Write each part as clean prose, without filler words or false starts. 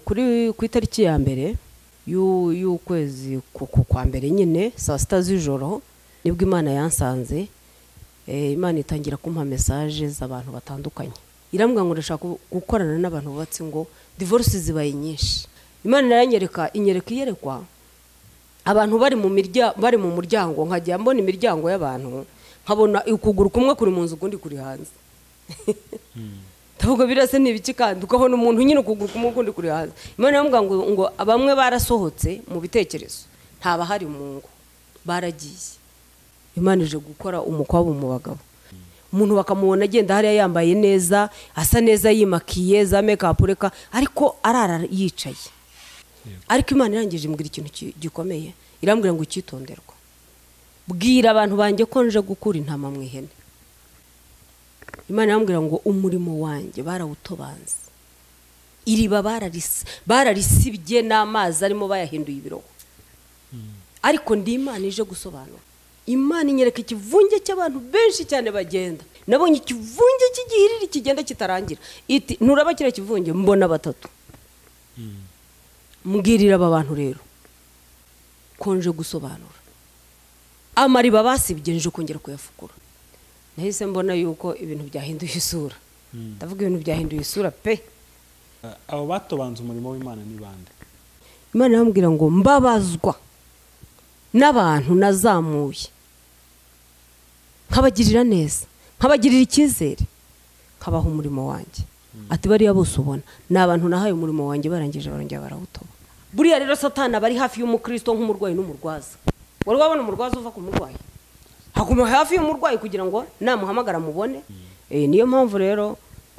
Kuri ku itariki ya mbere y'ukwezi kwa mbere nyine saa 6 z'ijoro nibwo Imana yansanze. Imana itangira kumpa message z'abantu batandukanye, irambwira ngo ndashaka gukorana n'abantu bubatse ngo divorce zibaye nyinshi. Imana iranyereka, inyereka iyerekwa abantu bari mu mirya, bari mu muryango, nkajya mbona imiryango y'abantu, nkabona ukuguru kumwe kuri mu nzu ukundi kuri hanze. Ndavuga birase ni ibiki, kandi ukabona umuntu nyine ukuguru kumwe ukundi kuri hanze. Imana irambwira ngo bamwe barasohotse mu bitekerezo, ntabahari mu ngo, baragiye. Imana ije gukora umukwabo mu bagabo. Umuntu bakamubona agenda hariya yambaye neza, asa neza, yimakiye za make-up reka, ariko arara yicaye. Ariko Imana irangije imbwira ikintu gikomeye, irambwira ngo icyitonderwa, bwira abantu banjye ko nje gukura intama mu ihene. Imana irambwira ngo umurimo wanjye barawutobanze, iriba bararisibye n'amazi arimo bayahinduye ibirohwa. Ariko ndi Imana ije gusobanura. Imana inyereka ikivunge cy'abantu benshi cyane bagenda. Nabonye ikivunge cy'igihiriri kigenda kitarangira. Iti nturaba kiriya kivunge, mbona batatu. Mbwirira aba bantu rero ko nje gusobanura. Amariba basibye nje kongera kuyafukura. Nahise mbona yuko ibintu byahinduye isura. Ndavuga ibintu byahinduye isura pe. Abo batobanze umurimo w'Imana ni bande? Imana irambwira ngo mbabazwa n'abantu nazamuye, nkabagirira neza, nkabagirira icyizere, nkabaha umurimo wanjye. Ati bariya bose ubona ni abantu nahaye umurimo wanjye, barangije barongera barawutoba. Buriya rero Satani aba ari hafi y'umukristo nk'umurwayi n'umurwaza. Wari wabona umurwaza uva ku murwayi? Haguma hafi y'umurwayi kugira ngo namuhamagara mubone. Niyo mpamvu rero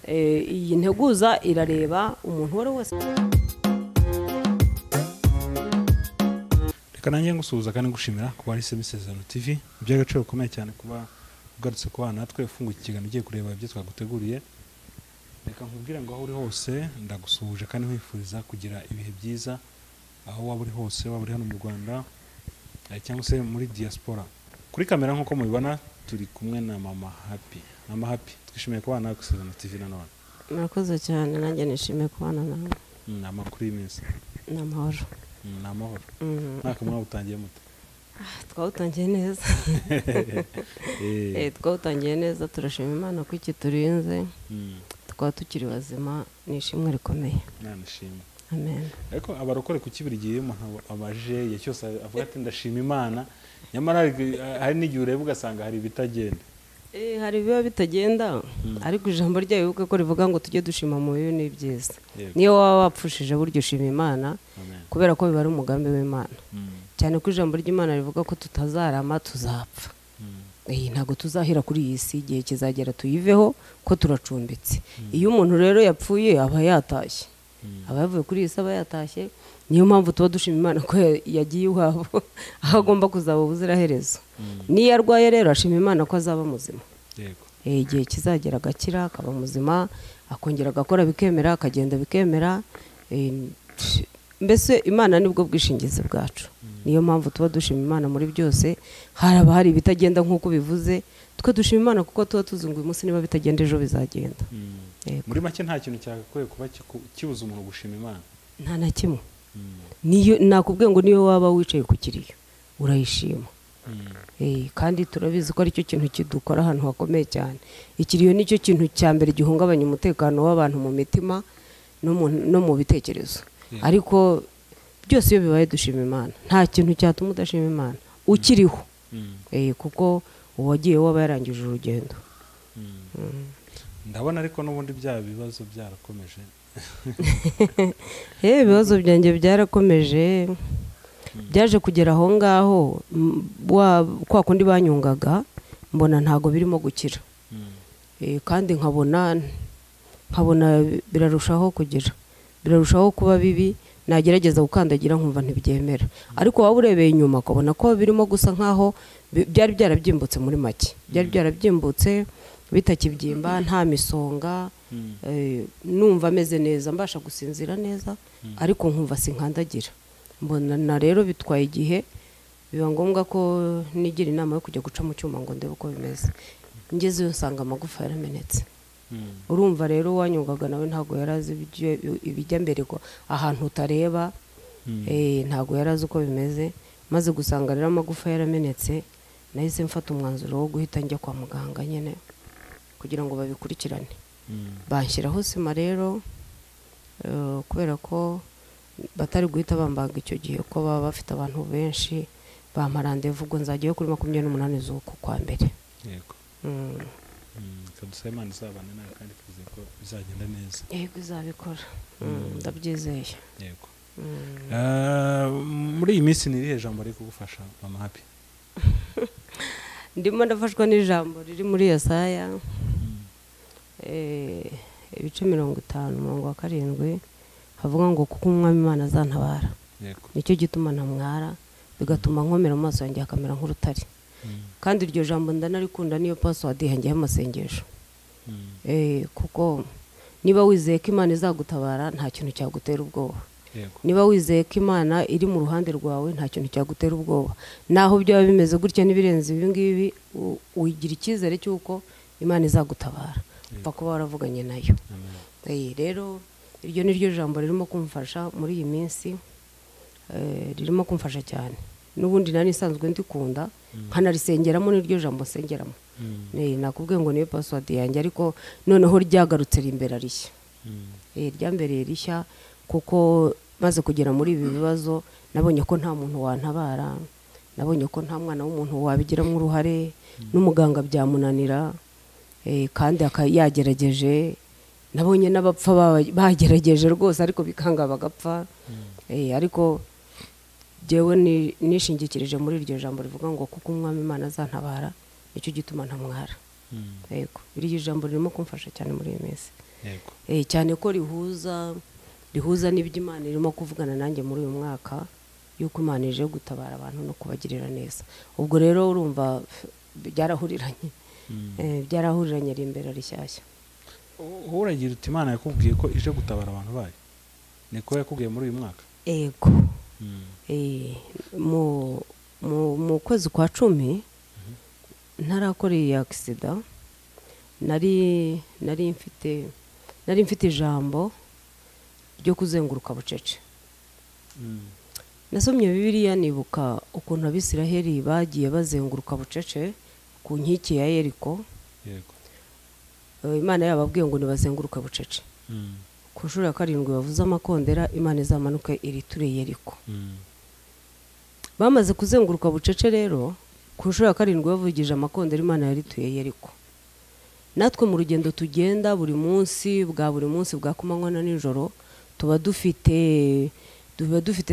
iyi nteguza irareba umuntu uwo ari we wese. Reka nanjye ngusuhuza kandi ngushimira kuba ari Isezerano TV. Iby'agaciro gakomeye cyane kuba ugarutse kubana natwe, ufunguye ikiganiro ugiye kureba ibyo twaguteguriye. Reka nkubwire ngo aho uri hose ndagusuhuje kandi nkwifuriza kugira ibihe byiza, aho waba uri hose, waba uri hano mu Rwanda cyangwa se muri diaspora. Kuri kamera nk'uko mubibona turi kumwe na Mama Happy. Mama Happy, twishimiye kubana nawe ku Isezerano TV nanone. Murakoze cyane, nanjye nishimiye kubana nawe. Ni amakuru y'iminsi. Ni amahoro. Ni amahoro. Mwaka mwawutangiye mute? Twawutangiye neza. Twawutangiye neza, turashima Imana ko ikiturinze. Tukaba tukiri bazima, ni ishimwe rikomeye. Imana ishimwe. Amen. Ariko abarokore ku kibiri gihe umuntu abaje igihe cyose avuga ati ndashima Imana, nyamara hari n'igihe ureba ugasanga hari ibitagenda. Hari ibiba bitagenda, ariko ijambo ryayo wibuke ko rivuga ngo tujye dushima mu bibi n'ibyiza. Niyo waba wapfushije buryo ushima Imana, kubera ko biba ari umugambi w'Imana. Cyane ko ijambo ry'Imana rivuga ko tutazarama tuzapfa. Ntabwo tuzahera kuri iyi si, igihe kizagera tuyiveho ko turacumbitse. Iyo umuntu rero yapfuye aba yatashye, aba yavuye kuri iyi si aba yatashye. Niyo mpamvu tuba dushima Imana ko yagiye iwabo, aho agomba kuzaba ubuziraherezo. Niyo arwaye rero ashima Imana ko azaba muzima. Igihe kizagera agakira akaba muzima, akongera agakora bikemera, akagenda bikemera. Mbese Imana nibwo bwishingizi bwacu. Niyo mpamvu tuba dushima Imana muri byose. Haraba hari ibitagenda nk'uko bivuze, twe dushima Imana kuko tuba tuzi ngo uyu munsi niba bitagenda ejo bizagenda. Muri make nta kintu cyakwiye kuba kibuza umuntu gushima Imana. Nta na kimwe. Niyo nakubwiye ngo niyo waba wicaye ku kiriyo urayishima. Kandi turabizi ko aricyo kintu kidukora ahantu hakomeye cyane. Ikiriyo nicyo kintu cya mbere gihungabanya umutekano w'abantu mu mitima no mu bitekerezo. Ariko byose iyo bibaye dushima Imana. Nta kintu cyatuma udashima Imana ukiriho. Kuko uwagiye waba yarangije urugendo. Ndabona ariko n'ubundi bya bibazo byarakomeje. Ibibazo byanjye byarakomeje. Byaje kugera aho ngaho kwa kundi banyungaga mbona ntago birimo gukira. Kandi nkabona birarushaho kugira, birarushaho kuba bibi. Nagerageza gukandagira nkumva ntibyemera. Ariko waba urebeye inyuma ukabona ko birimo gusa nkaho byari byarabyimbutse muri make. Byari byarabyimbutse bitakibyimba, nta misonga, numva ameze neza, mbasha gusinzira neza, ariko nkumva sinkandagira. Mbona na rero bitwaye igihe, biba ngombwa ko nigira inama yo kujya guca mu cyuma ngo ndebe uko bimeze. Ngezeyo nsanga amagufa yaramenetse. Urumva rero wanyungaga nawe ntabwo yari azi ibijya mbere ko ahantu utareba, ntabwo yari azi uko bimeze. Maze gusanga rero amagufa yaramenetse, nahise mfata umwanzuro wo guhita njya kwa muganga nyine kugira ngo babikurikirane. Banshyiraho sima rero, kubera ko batari guhita bambaga icyo gihe ko baba bafite abantu benshi, bampa rendez-vous ubwo nzajyayo kuri 28 z'uku kwa mbere. Yego. Kabisa Imana izabane nawe kandi twizeye ko bizagenda neza. Yego izabikora. Ndabyizeye. Yego. Muri iyi minsi ni irihe jambo riri kugufasha Mama Happy? Ndimo ndafashwa n'ijambo riri muri Yesaya ibice 50 umurongo wa 7, havuga ngo kuko Umwami Imana azantabara. Yego. Nicyo gituma ntamwara, bigatuma nkomera amaso yanjye akamera nk'urutare. Kandi iryo jambo ndanarikunda, niyo password yanjye y'amasengesho. Kuko niba wizeye ko Imana izagutabara nta kintu cyagutera ubwoba. Yego. Niba wizeye ko Imana iri mu ruhande rwawe nta kintu cyagutera ubwoba. Naho byaba bimeze gutya n'ibirenze ibi ngibi, ugira icyizere cy'uko Imana izagutabara. Upfa kuba waravuganye nayo. Rero iryo ni ryo jambo ririmo kumfasha muri iyi minsi, ririmo kumfasha cyane. N'ubundi nari nsanzwe ndikunda, nkanarisengeramo, n'iryo jambo nsengeramo. Nakubwiye ngo niyo password yanjye, ariko noneho ryagarutse rimbera rishya. Ryambereye rishya kuko maze kugera muri ibi bibazo nabonye ko nta muntu wantabara, nabonye ko nta mwana w'umuntu wabigiramo uruhare, n'umuganga byamunanira, kandi yagerageje. Nabonye n'abapfa bagerageje rwose ariko bikanga bagapfa. Ariko jewe nishingikirije muri iryo jambo rivuga ngo kuko Umwami Imana azantabara nicyo gituma ntamwara. Yego, iryo jambo ririmo kumfasha cyane muri iyi minsi. Yego. Cyane ko rihuza n'ibyo Imana irimo kuvugana nanjye muri uyu mwaka, yuko Imana ije gutabara abantu no kubagirira neza. Ubwo rero urumva byarahuriranye. Byarahuriranye rimbera rishyashya. Uragira uti Imana yakubwiye ko ije gutabara abantu bayo, niko yakubwiye muri uyu mwaka? Yego. Mu kwezi kwa 10 ntarakora iyi accident, nari mfite ijambo ryo kuzenguruka bucece. Nasomye Bibiliya nibuka ukuntu Abisiraheli bagiye bazenguruka bucece ku nkike ya Yeriko. Yego. Imana yababwiye ngo nibazenguruke bucece. Ku nshuro ya 7 bavuze amakondera, Imana izamanuke iriture Yeriko. Bamaze kuzenguruka bucece rero, ku nshuro ya 7 bavugije amakondera, Imana yarituye Yeriko. Natwe mu rugendo tugenda buri munsi bwa buri munsi bwa kumanywa na nijoro, tuba dufite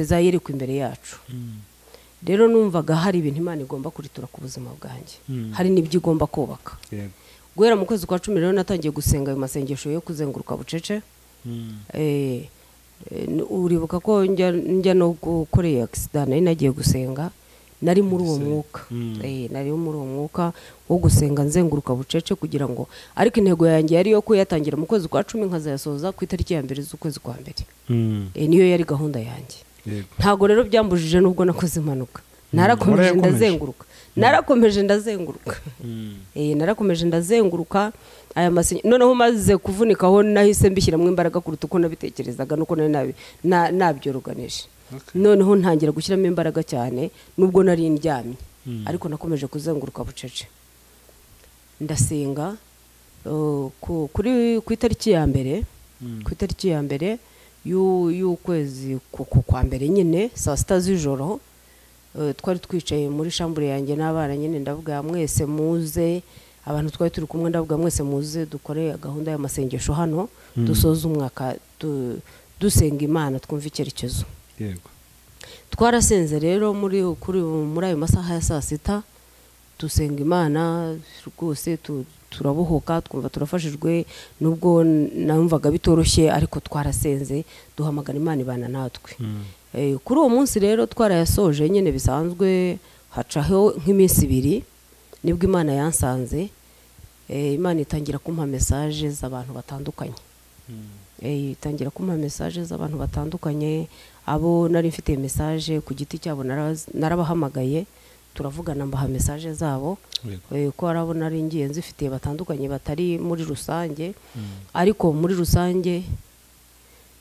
za Yeriko imbere yacu. Rero numvaga hari ibintu Imana igomba kuritura ku buzima bwanjye, hari n'ibyo igomba kubaka. Yego. Guhera mu kwezi kwa 10 rero natangiye gusenga ayo masengesho yo kuzenguruka bucece. Uribuka ko njya no gukora iyi accident nari nagiye gusenga, nari muri uwo mwuka. Nari muri uwo mwuka wo gusenga nzenguruka bucece kugira ngo, ariko intego yanjye yari yo kuyatangira mu kwezi kwa 10 nkazayasoza ku itariki ya 1 z'ukwezi kwa mbere. Niyo yari gahunda yanjye. Ntago rero byambujije nubwo nakoze impanuka. Narakomeje ndazenguruka. Narakomeje ndazenguruka. Narakomeje ndazenguruka aya masengesho. Noneho maze kuvunikaho nahise mbishyiramo imbaraga kuruta uko nabitekerezaga nuko nari nabyoroganije. Noneho ntangira gushyiramo imbaraga cyane nubwo nari ndyamye, ariko nakomeje kuzenguruka bucece. Ndasenga kuri ku itariki ya mbere, ku itariki ya mbere y'ukwezi kwa mbere nyine saa 6 z'ijoro, twari twicaye muri chambre yanjye n'abana nyine, ndavuga mwese muze, abantu twari turi kumwe, ndavuga mwese muze dukore gahunda y'amasengesho hano, dusoze umwaka dusenga Imana twumva icyerekezo. Yego. Twarasenze rero muri ayo masaha ya saa 6, dusenga Imana rwose, turabohoka, twumva turafashijwe, nubwo namvaga bitoroshye ariko twarasenze duhamagara Imana ibana natwe. Kuri uwo munsi rero twarayasoje nyine bisanzwe, hacaho nk'iminsi 2 nibwo Imana yansanze. Imana itangira kumpa message z'abantu batandukanye. Itangira kumpa message z'abantu batandukanye, abo nari mfite message ku giti cyabo narabahamagaye, Turavugana, mbaha message zabo, ko arabona ari ngiye nzifitiye batandukanye batari muri rusange. Ariko muri rusange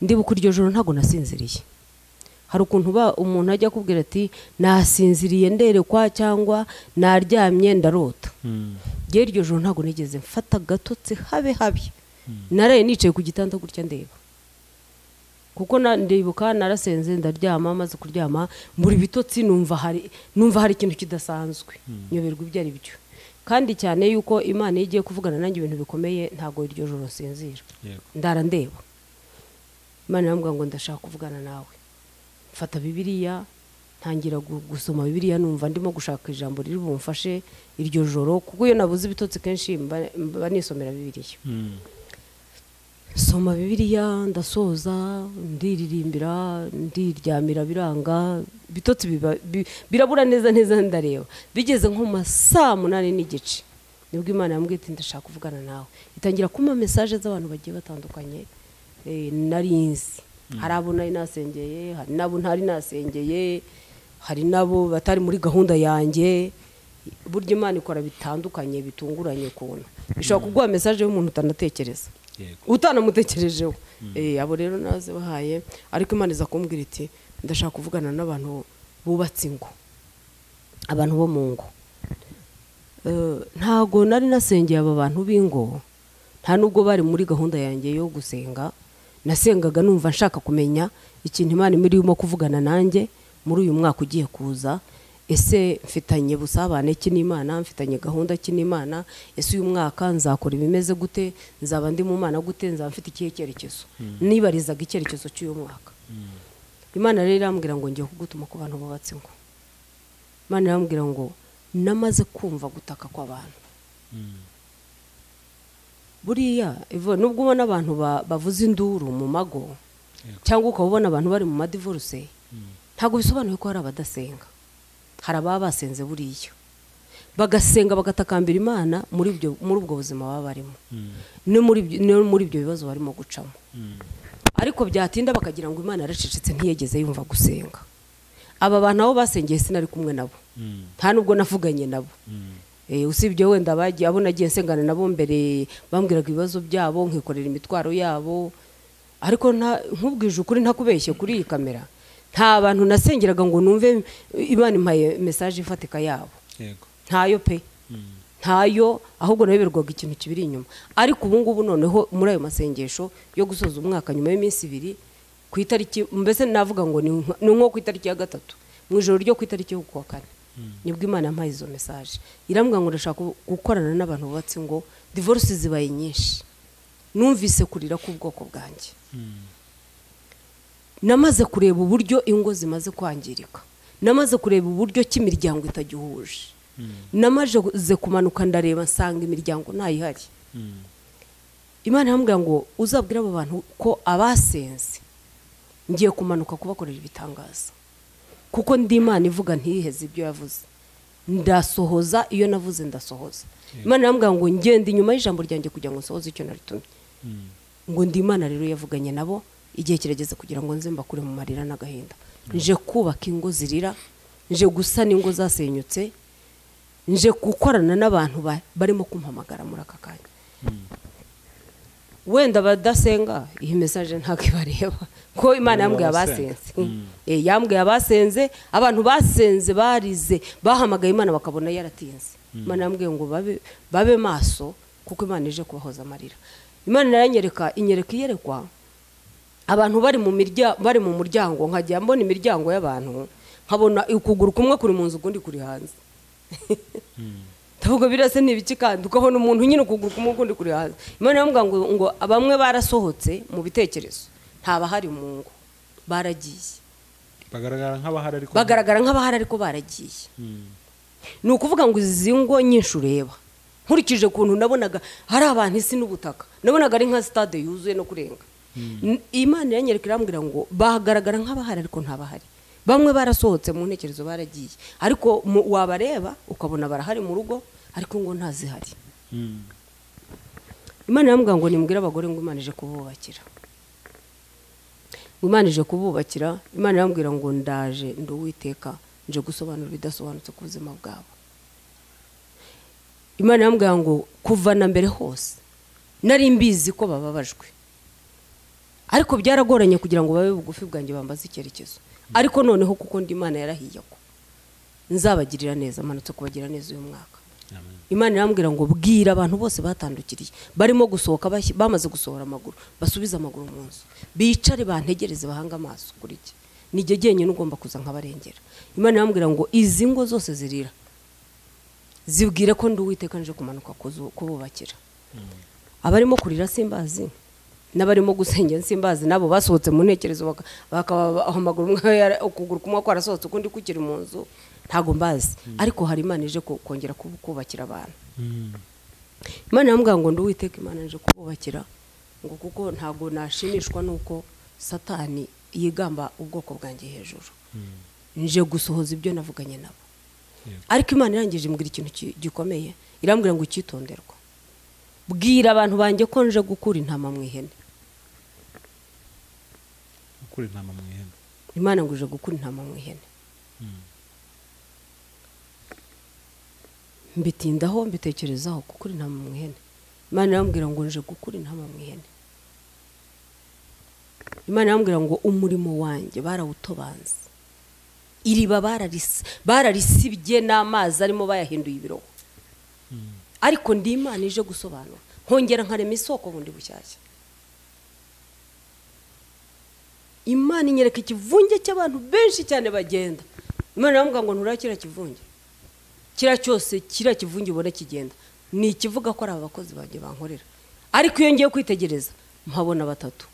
ndibuka iryo joro ntago nasinziriye. Hari ukuntu ba umuntu ajya kubwira ati nasinziriye nderekwa cyangwa naryamye ndarota. Ngewe iryo joro ntago nigeze mfata gatotsi habe habe. Naraye nicaye ku gitanda gutya ndeba. Kuko ndibuka narasenze ndaryama, maze kuryama muri bitotsi numva hari ikintu kidasanzwe. Nyoberwa ibyo ari byo. Kandi cyane yuko Imana igiye kuvugana nanjye ibintu bikomeye ntago iryo joro sinzira. Ndara ndeba. Imana irambwira ngo ndashaka kuvugana nawe. Mfata Bibiliya ntangira gusoma Bibiliya, numva ndimo gushaka ijambo riri bumfashe iryo joro, kuko iyo nabuze ibitotsi kenshi mba nisomera Bibiliya. Soma Bibiliya ndasoza, ndiririmbira, ndiryamira biranga, bitotsi birabura neza neza ndareba. Bigeze nko mu saa 8:15 nibwo Imana yambwiye iti ndashaka kuvugana nawe. Itangira kumpa message z'abantu bagiye batandukanye narinzi. Hari abo nari nasengeye, hari nabo ntari nasengeye, hari nabo batari muri gahunda yanjye. Burya Imana ikora bitandukanye bitunguranye ukuntu. Ishobora kuguha message y'umuntu utanatekereza, utanamutekerejeho. Abo rero naze bahaye, ariko Imana iza kumbwira iti ndashaka kuvugana n'abantu bubatse ingo, abantu bo mu ngo. Ntago nari nasengeye aba bantu b'ingo, nta nubwo bari muri gahunda yanjye yo gusenga. Nasengaga numva nshaka kumenya ikintu Imana irimo kuvugana nanjye muri uyu mwaka ugiye kuza. Ese mfitanye busabane ki n'Imana, mfitanye gahunda ki n'Imana, ese uyu mwaka nzakora ibimeze gute, nzaba ndi mu Mana gute, nzaba mfite ikihe cyerekezo. Nibarizaga icyerekezo cy'uyu mwaka. Imana rero irambwira ngo ngiye kugutuma ku bantu bubatse ingo. Imana irambwira ngo namaze kumva gutaka kw'abantu. Buriya nubwo ubona abantu bavuza induru mu mago cyangwa ukabona abantu bari mu madivorce, ntago bisobanuye ko hari abadasenga. Hari ababa basenze buriya bagasenga bagatakambira Imana muri ubwo buzima baba barimo, no muri ibyo bibazo barimo gucamo. Ariko byatinda bakagira ngo Imana yaracecetse ntiyegeze yumva gusenga. Aba bantu abo basengeye sinari kumwe nabo, nta nubwo navuganye nabo. Usibye wenda bagiye abo nagiye nsengana nabo mbere bambwiraga ibibazo byabo nkikorera imitwaro yabo, ariko nkubwije ukuri ntakubeshye kuri iyi kamera, nta bantu nasengeraga ngo numve Imana impaye message ifatika yabo. Ntayo pe, ntayo, ahubwo nayoberwaga ikintu kibiri inyuma. Ariko ubu ngubu noneho muri ayo masengesho yo gusoza umwaka nyuma y'iminsi 2 ku itariki, mbese navuga ngo ni nko ku itariki ya 3 mu ijoro ryo ku itariki yo kuwa 4, nibwo Imana yampaye izo message. Irambwira ngo ndashaka gukorana n'abantu bubatse ngo divorce zibaye nyinshi. Numvise kurira k'ubwoko bwanjye. Namaze kureba uburyo ingo zimaze kwangirika, namaze kureba uburyo cy'imiryango itagihuje, namaze kumanuka ndareba nsanga imiryango ntayihari. Imana irambwira ngo uzabwira abo bantu ko abasenze ngiye kumanuka kubakorera ibitangaza, kuko ndi Imana ivuga ntiheze ibyo yavuze, ndasohoza iyo navuze ndasohoza. Imana irambwira ngo ngende inyuma y'ijambo ryanjye kugira ngo nsohoze icyo naritumye. Ngo ndi Imana rero yavuganye nabo, igihe kirageze kugira ngo nze mbakure mu marira n'agahinda. Nje kubaka ingo zirira, nje gusana ingo zasenyutse, nje gukorana n'abantu barimo kumpamagara muri aka kanya. Wenda badasenga iyi message ntabwo ibareba, ko Imana yambwiye abasenze. Yambwiye abasenze, abantu basenze barize bahamagaye Imana bakabona yaratinze. Imana yambwiye ngo babe maso kuko Imana ije kubahoza amarira. Imana iranyereka, inyereka iyerekwa abantu bari mu bari mu muryango, nkajya mbona imiryango y'abantu nkabona ukuguru kumwe kuri mu nzu ukundi kuri hanze. Ndavuga birase nibiki kandi ukabona umuntu nyine ukuguru kumwe ukundi kuri hanze. Imana irambwira ngo bamwe barasohotse mu bitekerezo, ntabahari mu ngo, baragiye. Bagaragara nk'abahari ariko baragiye. Ni ukuvuga ngo izi ngo nyinshi ureba, nkurikije ukuntu nabonaga hari abantu isi n'ubutaka, nabonaga ari nka stade yuzuye no kurenga. Imana iranyereka irambwira ngo bagaragara nk'abahari ariko ntabahari. Bamwe barasohotse mu ntekerezo baragiye, ariko wabareba ukabona barahari mu rugo ariko ngo ntazihari. Imana irambwira ngo nimbwire abagore ngo Imana ije kububakira. Ngo Imana ije kububakira. Imana irambwira ngo ndaje ndi Uwiteka Nje gusobanura ibidasobanutse ku buzima bwabo. Imana yambwiye ngo kuva na mbere hose nari mbizi ko bababajwe, ariko byaragoranye kugira ngo babe bugufi bwanjye bambaze icyerekezo. Ariko noneho kuko ndi Imana yarahiye ko nzabagirira neza, manutse kubagira neza uyu mwaka. Imana irambwira ngo bwira abantu bose batandukiriye barimo gusohoka, bamaze gusohora amaguru, basubize amaguru mu nzu, bicare bantegereze, bahanga amaso kuri iki nijye jyenyine ugomba kuza nkabarengera. Imana irambwira ngo izi ngo zose zirira zibwire ko ndi Uwiteka nje kumanuka kububakira. Abarimo kurira simbazi, n'abarimo gusengera simbazi, nabo basohotse mu ntekerezo bakaba amaguru umwe ukuguru kumwe kwarasohotse ukundi kukiri mu nzu, ntago mbazi. Ariko hari Imana ije kongera kubakira abantu. Imana yambwira ngo ndi Uwiteka Imana nje kububakira, ngo kuko ntago nashimishwa nuko Satani yigamba ubwoko bwanjye hejuru. Nje gusohoza ibyo navuganye nabo. Ariko Imana irangije imbwira ikintu gikomeye, irambwira ngo ucyitonderwa, bwira abantu banjye ko nje gukura intama mu ihene. Gukura intama mu ihene. Imana ngo uje gukura intama mu ihene. Mbitindaho mbitekerezaho gukura intama mu ihene. Imana irambwira ngo nje gukura intama mu ihene. Imana irambwira ngo umurimo wanjye barawutobanze, iriba bararisibye n'amazi arimo bayahinduye ibiroho. Ariko ndi Imana ije gusobanura, nkongera nkarema isoko bundi bushyashya. Imana inyereka ikivunge cy'abantu benshi cyane bagenda. Imana irambwira ngo nturakira kivunge, kira cyose kira kivunge ubone kigenda ni ikivuga ko ari abakozi banjye bankorera. Ariko iyo ngiye kwitegereza mpabona batatu.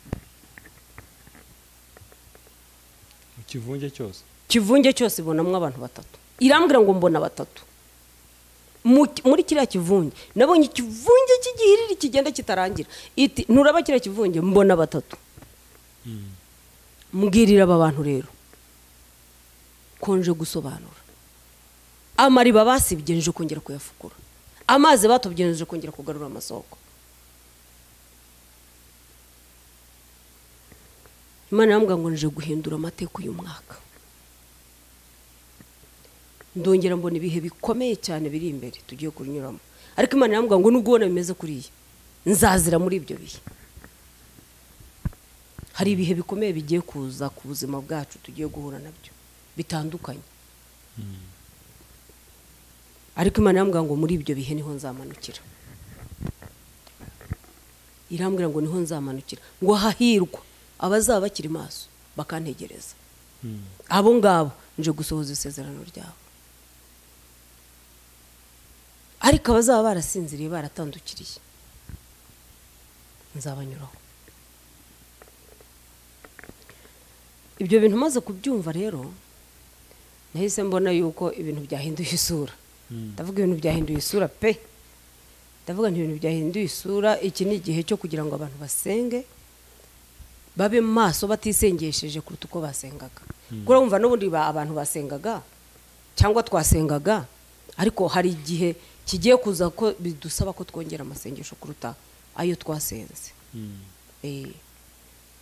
Ikivunge cyose, kivunge cyose ibonamwo abantu batatu. Irambwira ngo mbona batatu muri kiriya kivunge. Nabonye ikivunge cy'igihiriri kigenda kitarangira. Iti nturaba kiriya kivunge mbona batatu. Mbwirira aba bantu rero ko nje gusobanura. Amariba basibye nje kongera kuyafukura, amazi batobye nje kongera kugarura amasoko. Imana yambwira ngo nje guhindura amateka uyu mwaka. Ndongera mbona ibihe bikomeye cyane biri imbere tugiye kunyuramo. Ariko Imana yambwira ngo nubwo ubona bimeze kuriya, nzazira muri ibyo bihe. Hari ibihe bikomeye bigiye kuza ku buzima bwacu tugiye guhura nabyo bitandukanye. Ariko Imana yambwira ngo muri ibyo bihe niho nzamanukira. Irambwira ngo niho nzamanukira, ngo hahirwa abazaba bakiri maso bakantegereza. Abo ngabo nje gusohoza isezerano ryabo. Ariko abazaba barasinziriye baratandukiriye nzabanyuraho. Ibyo bintu maze kubyumva rero nahise mbona yuko ibintu byahinduye isura. Ndavuga ibintu byahinduye isura pe. Ndavuga nti ibintu byahinduye isura, iki ni igihe cyo kugira ngo abantu basenge babe maso batisengesheje kuruta uko basengaga. Kuko urumva n'ubundi abantu basengaga cyangwa twasengaga, ariko hari igihe kigiye kuza ko bidusaba ko twongera amasengesho kuruta ayo twasenze.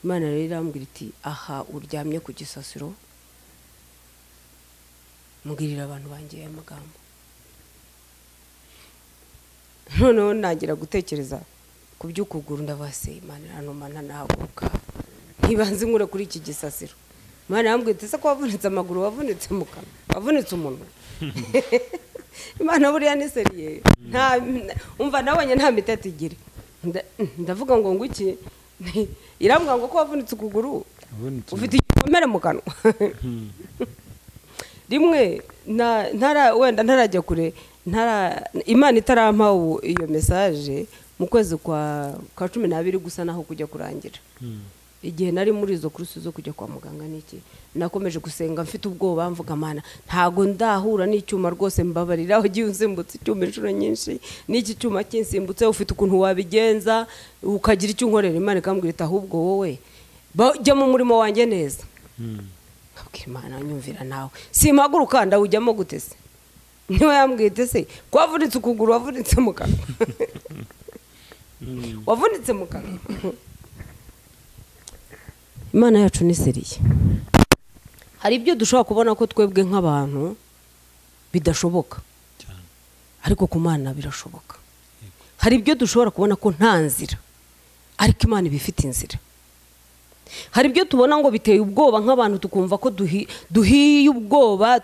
Imana rero irambwira iti aha uryamye ku gisasiro, mbwirira abantu banjye aya magambo. Noneho ntangira gutekereza ku by'ukuguru, ndabase Imana iranuma ntahaguruka, ntibanze nkure kuri iki gisasiro. Imana yambwiye iti se ko wavunitse amaguru, wavunitse mu kanwa, wavunitse umunwa. Imana buriya ni seriye, nta umva nabonye nta mitete igira. Ndavuga ngo nguki, irambwira ngo ko wavunitse ukuguru ufite igikomere mu kanwa. Rimwe ntara wenda ntarajya kure, ntara Imana itarampa iyo message mu kwezi kwa 12 gusa naho kujya kurangira. Igihe nari muri izo kurusi zo kujya kwa muganga niki, nakomeje gusenga mfite ubwoba mvuga Mana ntago ndahura n'icyuma rwose, mbabarira ugiye unsimbutse icyuma inshuro nyinshi, n'iki cyuma kinsimbutse ufite ukuntu wabigenza ukagira icyo unkorera. Imana ikambwira iti ahubwo wowe jya mu murimo wanjye neza. Nkabwira Imana nyumvira nawe simpaguruka ndawujyamo gute se? Niwe yambwiye iti se ko wavunitse ukuguru, wavunitse mu kanwa. Wavunitse mu kanwa. Imana yacu ni seriye. Hari ibyo dushobora kubona ko twebwe nk'abantu bidashoboka, ariko ku Mana birashoboka. Hari ibyo dushobora kubona ko nta nzira, ariko Imana iba ifite inzira. Hari ibyo tubona ngo biteye ubwoba nk'abantu, tukumva ko duhiye ubwoba,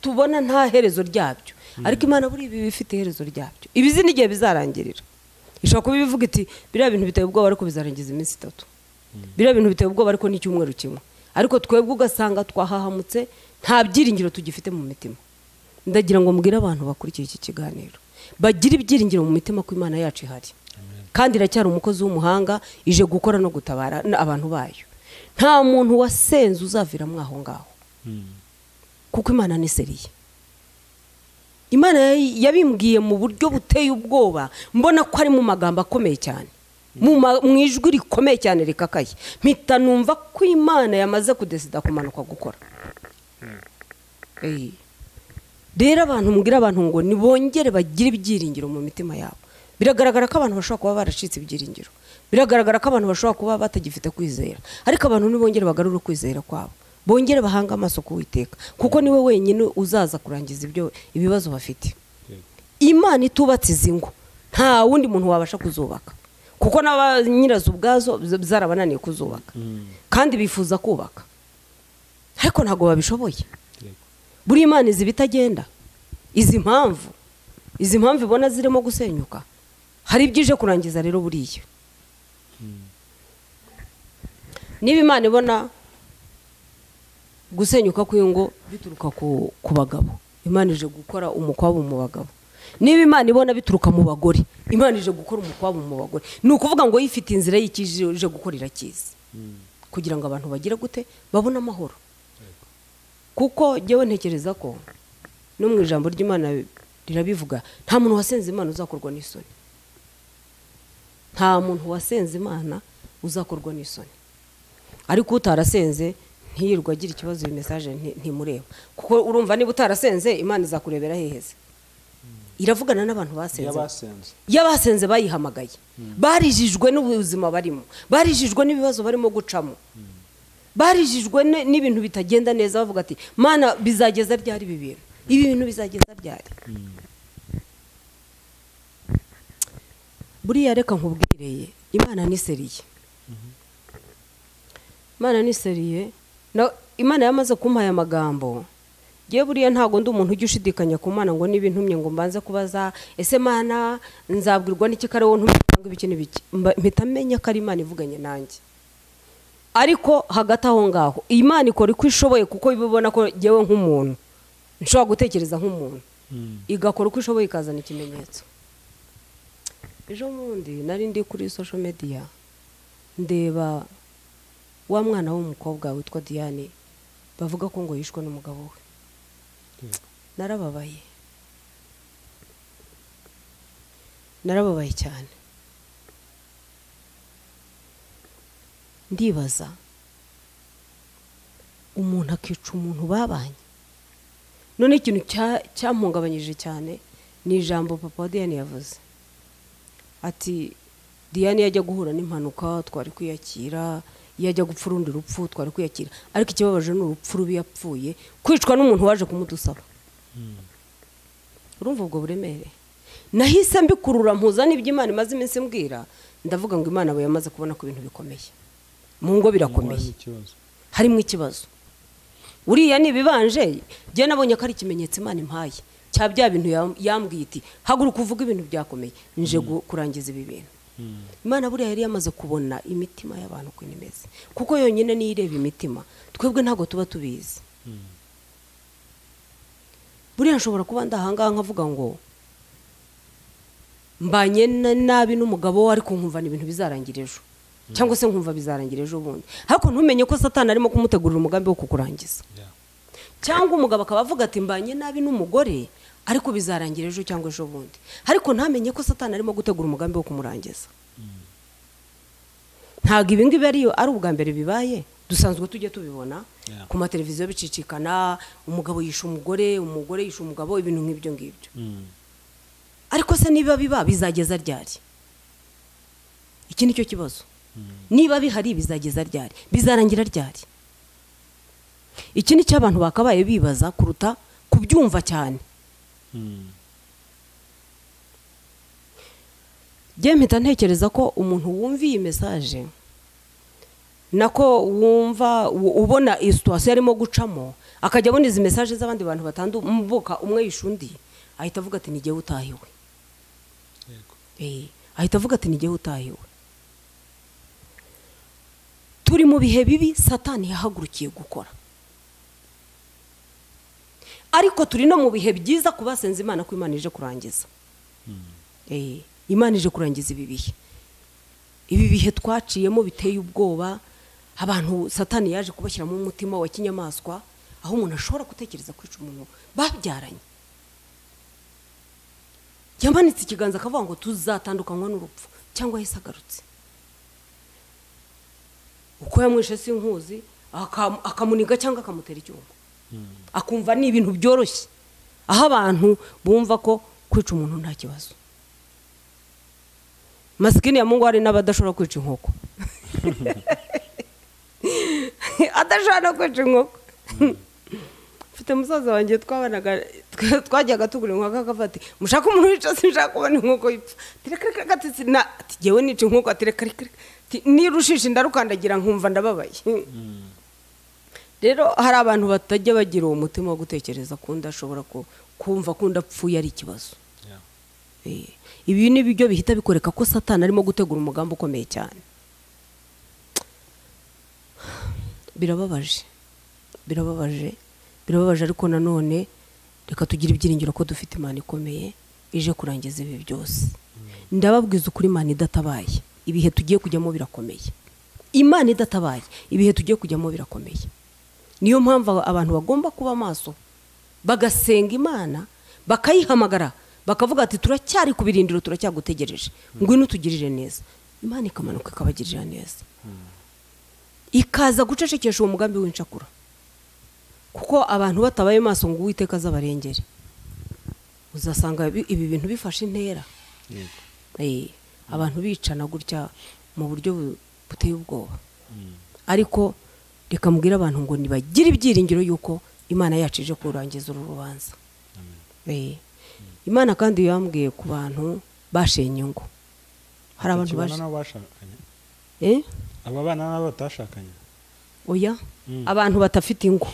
tubona nta herezo ryabyo, ariko Imana buri ibi bifite iherezo ryabyo, ibizi n'igihe bizarangirira. Ishobora kuba ibivuga iti biriya bintu biteye ubwoba ariko bizarangiza iminsi 3, biriya bintu biteye ubwoba ariko n'icyumweru kimwe, ariko twebwe ugasanga twahahamutse, nta byiringiro tugifite mu mitima. Ndagira ngo mbwire abantu bakurikiye iki kiganiro bagire ibyiringiro mu mitima ko Imana yacu ihari, kandi iracyari umukozi w'umuhanga, ije gukora no gutabara abantu bayo. Nta muntu wasenze uzaviramo aho ngaho, kuko Imana ni seriye. Imana yabimbwiye mu buryo buteye ubwoba, mbona ko ari mu magambo akomeye cyane, mu ijwi rikomeye cyane rikakaye, mpita numva ko Imana yamaze kudesida kumanuka gukora. Rero abantu mbwira abantu ngo nibongere bagire ibyiringiro mu mitima yabo. Biragaragara ko abantu bashobora kuba baracitse ibyiringiro, biragaragara ko abantu bashobora kuba batagifite kwizera, ariko abantu nibongere bagarure kwizera kwabo, bongere bahanga amaso ku Uwiteka, kuko niwe wenyine uzaza kurangiza ibyo ibibazo bafite. Imana itubatse izi ngo nta wundi muntu wabasha kuzubaka, kuko n'aba nyirazo ubwazo zarabananiye kuzubaka, kandi bifuza kubaka ariko ntago babishoboye. Buri Imana izi bitagenda, izi mpamvu ibona zirimo gusenyuka, hari ibyije kurangiza. Rero buriya niba Imana ibona gusenyuka kw'ingo bituruka ku bagabo, Imana ije gukora umukwabo mu bagabo. Niba Imana ibona bituruka mu bagore, Imana ije gukora umukwabo mu bagore. Ni ukuvuga ngo yifite inzira y'ikije ije gukora irakizi, kugira ngo abantu bagire gute, babone amahoro. Kuko jyewe ntekereza ko no mu ijambo ry'Imana rirabivuga, nta muntu wasenze Imana uzakorwa n'isoni. Nta muntu wasenze Imana uzakorwa n'isoni. Ariko utarasenze ntiyirwa agira ikibazo, iyi message ntimureba, kuko urumva niba utarasenze Imana izakurebera heheze. Iravugana n'abantu basenze, yabasenze bayihamagaye, barijijwe n'ubuzima barimo, barijijwe n'ibibazo barimo gucamo, barijijwe n'ibintu bitagenda neza, bavuga ati Mana bizageza ryari ibi bintu, ibi bintu bizageza ryari? Buriya reka nkubwireye, Imana ni seriye. Imana ni seriye. Imana yamaze kumpaye amagambo. Ngiye buriya ntago ndi umuntu ujya ushidikanya ku Mana ngo niba intumye ngo mbanze kubaza ese Mana nzabwirwa n'iki kare wo ntumye ngo ibiki n'ibiki, mpita menya ko ari Imana ivuganye nanjye. Ariko hagati aho ngaho Imana ikora uko ishoboye, kuko ibibona ko jyewe nk'umuntu nshobora gutekereza nk'umuntu, igakora uko ishoboye ikazana ikimenyetso. Ejo bundi nari ndi kuri social media ndeba wa mwana w'umukobwa witwa Diane bavuga ko ngo yishwe n'umugabo we. Narababaye, narababaye cyane. Ndibaza umuntu akica umuntu babanye. None ikintu cyampungabanyije cyane ni ijambo papa wa Diane yavuze, ati Diane yajya guhura n'impanuka twari kwiyakira, yajya gupfa urundi rupfu twari kwiyakira, ariko ikibabaje ni urupfu rubi yapfuye, kwicwa n'umuntu waje kumudusaba. Urumva ubwo buremere? Nahise mbikurura mpuza n'ibyo Imana imaze iminsi mbwira, ndavuga ngo Imana yamaze kubona ko ibintu bikomeye mu ngo, birakomeye, harimo ikibazo. Uriya ni ibibanje, jye nabonye ko ari ikimenyetso Imana impaye cya bya bintu yambwiye iti haguruka uvuge ibintu byakomeye, nje kurangiza ibi bintu. Imana buriya yari yamaze kubona imitima y'abantu uko imeze, kuko yonyine niyo ireba imitima, twebwe ntabwo tuba tubizi. Buriya nshobora kuba ndahangaha nkavuga ngo mbanye nabi n'umugabo we, ariko nkumva ni ibintu bizarangira ejo, cyangwa se nkumva bizarangira ejo bundi, ariko ntumenye ko Satani arimo kumutegurira umugambi wo kukurangiza. Cyangwa umugabo akaba avuga ati mbanye nabi n'umugore ariko bizarangira ejo cyangwa ejo bundi, ariko ntamenye ko Satani arimo gutegura umugambi wo kumurangiza. Ntabwo ibi ngibi ari ubwa mbere bibaye, dusanzwe tujya tubibona ku mateleviziyo bicicikana, umugabo yisha umugore, umugore yisha umugabo, ibintu nk'ibyo ngibyo. Ariko se niba biba bizageza ryari? Iki nicyo kibazo. Niba bihari bizageza ryari? Bizarangira ryari? Iki ni cyo abantu bakabaye bibaza kuruta kubyumva cyane. Njye mpita ntekereza ko umuntu wumva iyi message, nako wumva ubona iyi situation arimo gucamo, akajya abona izi message z'abandi bantu batanduka umwe yisha undi, ahita avuga ati nijye utahiwe. Yego. Ahita avuga ati nijye utahiwe. Turi mu bihe bibi Satani yahagurukiye gukora, ariko turi no mu bihe byiza kubasenza Imana ko Imana ije kurangiza. Imana ije kurangiza ibi bihe. Ibi bihe twaciyemo biteye ubwoba, abantu Satani yaje kubashyiramo umutima wa kinyamaswa, aho umuntu ashobora gutekereza kwica umuntu babyaranye. Yamanitse ikiganza akavuga ngo tuzatandukanywa n'urupfu, cyangwa Yesu agarutse. Uko yamwishe sinkuzi, akamuniga cyangwa akamutera icyuma. Akumva ni ibintu byoroshye, aho abantu bumva ko kwica umuntu nta kibazo. Masikini ya Mungu hari n'abadashobora kwica inkoko. Adashobora no kwica inkoko. Mfite musaza wanjye twabanaga, twajyaga tugura inkoko akafata, mushaka umuntu wica sinshaka kubona inkoko ipfa. Ati reka reka ati sina, ati jyewe nica inkoko, ati reka reka reka. Ati nirushisha ndarukandagira nkumva ndababaye. Rero hari abantu batajya bagira uwo mutima wo gutekereza ko undi ashobora kumva ko undi apfuye ari ikibazo. Ibi ni byo bihita bikoreka ko Satani arimo gutegura umugambi ukomeye cyane. Birababaje, birababaje, birababaje, ariko nanone reka tugire ibyiringiro ko dufite Imana ikomeye ije kurangiza ibi byose. Ndababwiza ukuri, Imana idatabaye ibihe tugiye kujyamo birakomeye. Imana idatabaye ibihe tugiye kujyamo birakomeye. Niyo mpamvu abantu bagomba kuba maso, bagasenga Imana, bakayihamagara, bakavuga ati turacyari ku birindiro, turacyagutegereje, ngwino utugirire neza. Imana ikamanuka ikabagirira neza, ikaza gucecekesha uwo mugambi w'incakura. Kuko abantu batabaye maso ngo Uwiteka azabarengere, uzasanga ibi bintu bifashe intera. Abantu bicana gutya mu buryo buteye ubwoba. Ariko reka mbwire abantu ngo nibagire ibyiringiro yuko Imana yacu ije kurangiza uru rubanza. Imana kandi yambwiye ku bantu bashenye ingo. Hari abantu bashakanye. Aba bana nabo batashakanye. Oya, abantu batafite ingo.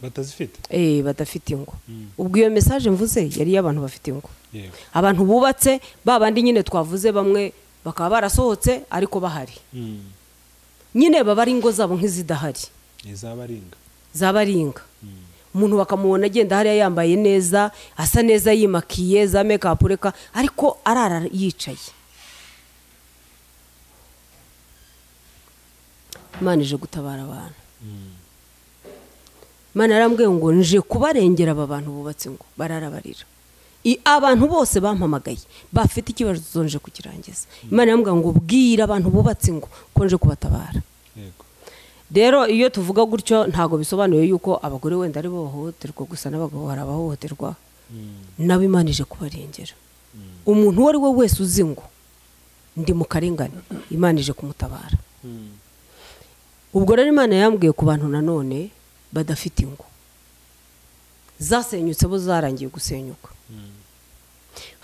Batazifite? Badafite ingo. Ubwo iyo message mvuze yari y'abantu bafite ingo. Abantu bubatse babandi nyine twavuze bamwe bakaba barasohotse ariko bahari. Nyine baba ari ingo zabo nk'izidahari. Izabaringa. Zabaringa. Umuntu bakamubona agenda hariya yambaye neza, asa neza, yimakiye za make up reka, ariko arara yicaye. Imana ije gutabara abantu. Imana yarambwiye ngo nje kubarengera aba bantu bubatse ngo bararabarira. Abantu bose bampamagaye bafite ikibazo nje kukirangiza. Imana yarambwiye ngo bwira abantu bubatse ngo ko nje kubatabara. Yego. Rero iyo tuvuga gutyo ntago bisobanuye yuko abagore wenda ari bo bahohoterwa gusa, n'abagabo barabahohoterwa. Nabo Imana ije kubarengera. Umuntu uwo ari we wese uzi ngo ndi mu karengane, Imana ije kumutabara. Ubwo rero Imana yambwiye ku bantu nanone badafite ingo zasenyutse, bo zarangiye gusenyuka.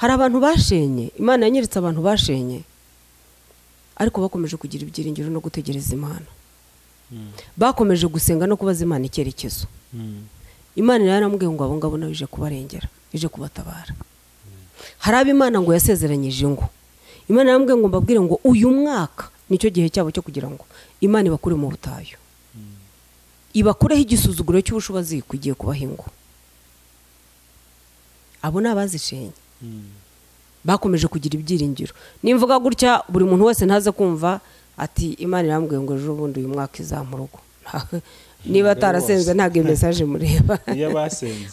Hari abantu bashenye, Imana yanyeretse abantu bashenye ariko bakomeje kugira ibyiringiro no gutegereza Imana. Bakomeje gusenga no kubaza Imana icyerekezo. Imana yaramubwiye ngo abo ngabo nabo ije kubarengera, ije kubatabara. Hari abo Imana ngo yasezeranyije ngo, Imana yaramubwiye ngo mbabwire ngo uyu mwaka nicyo gihe cyabo cyo kugira ngo Imana ibakure mu butayu, ibakureho igisuzuguro cy'ubushobozi kugiye kubaha ingo. Abo ni abazishenye bakomeje kugira ibyiringiro. Nimvuga gutya buri muntu wese ntaze kumva ati Imana irambwiye ngo ejo bundi uyu mwaka izamurugo. Niba atarasenze ntabwo message mureba.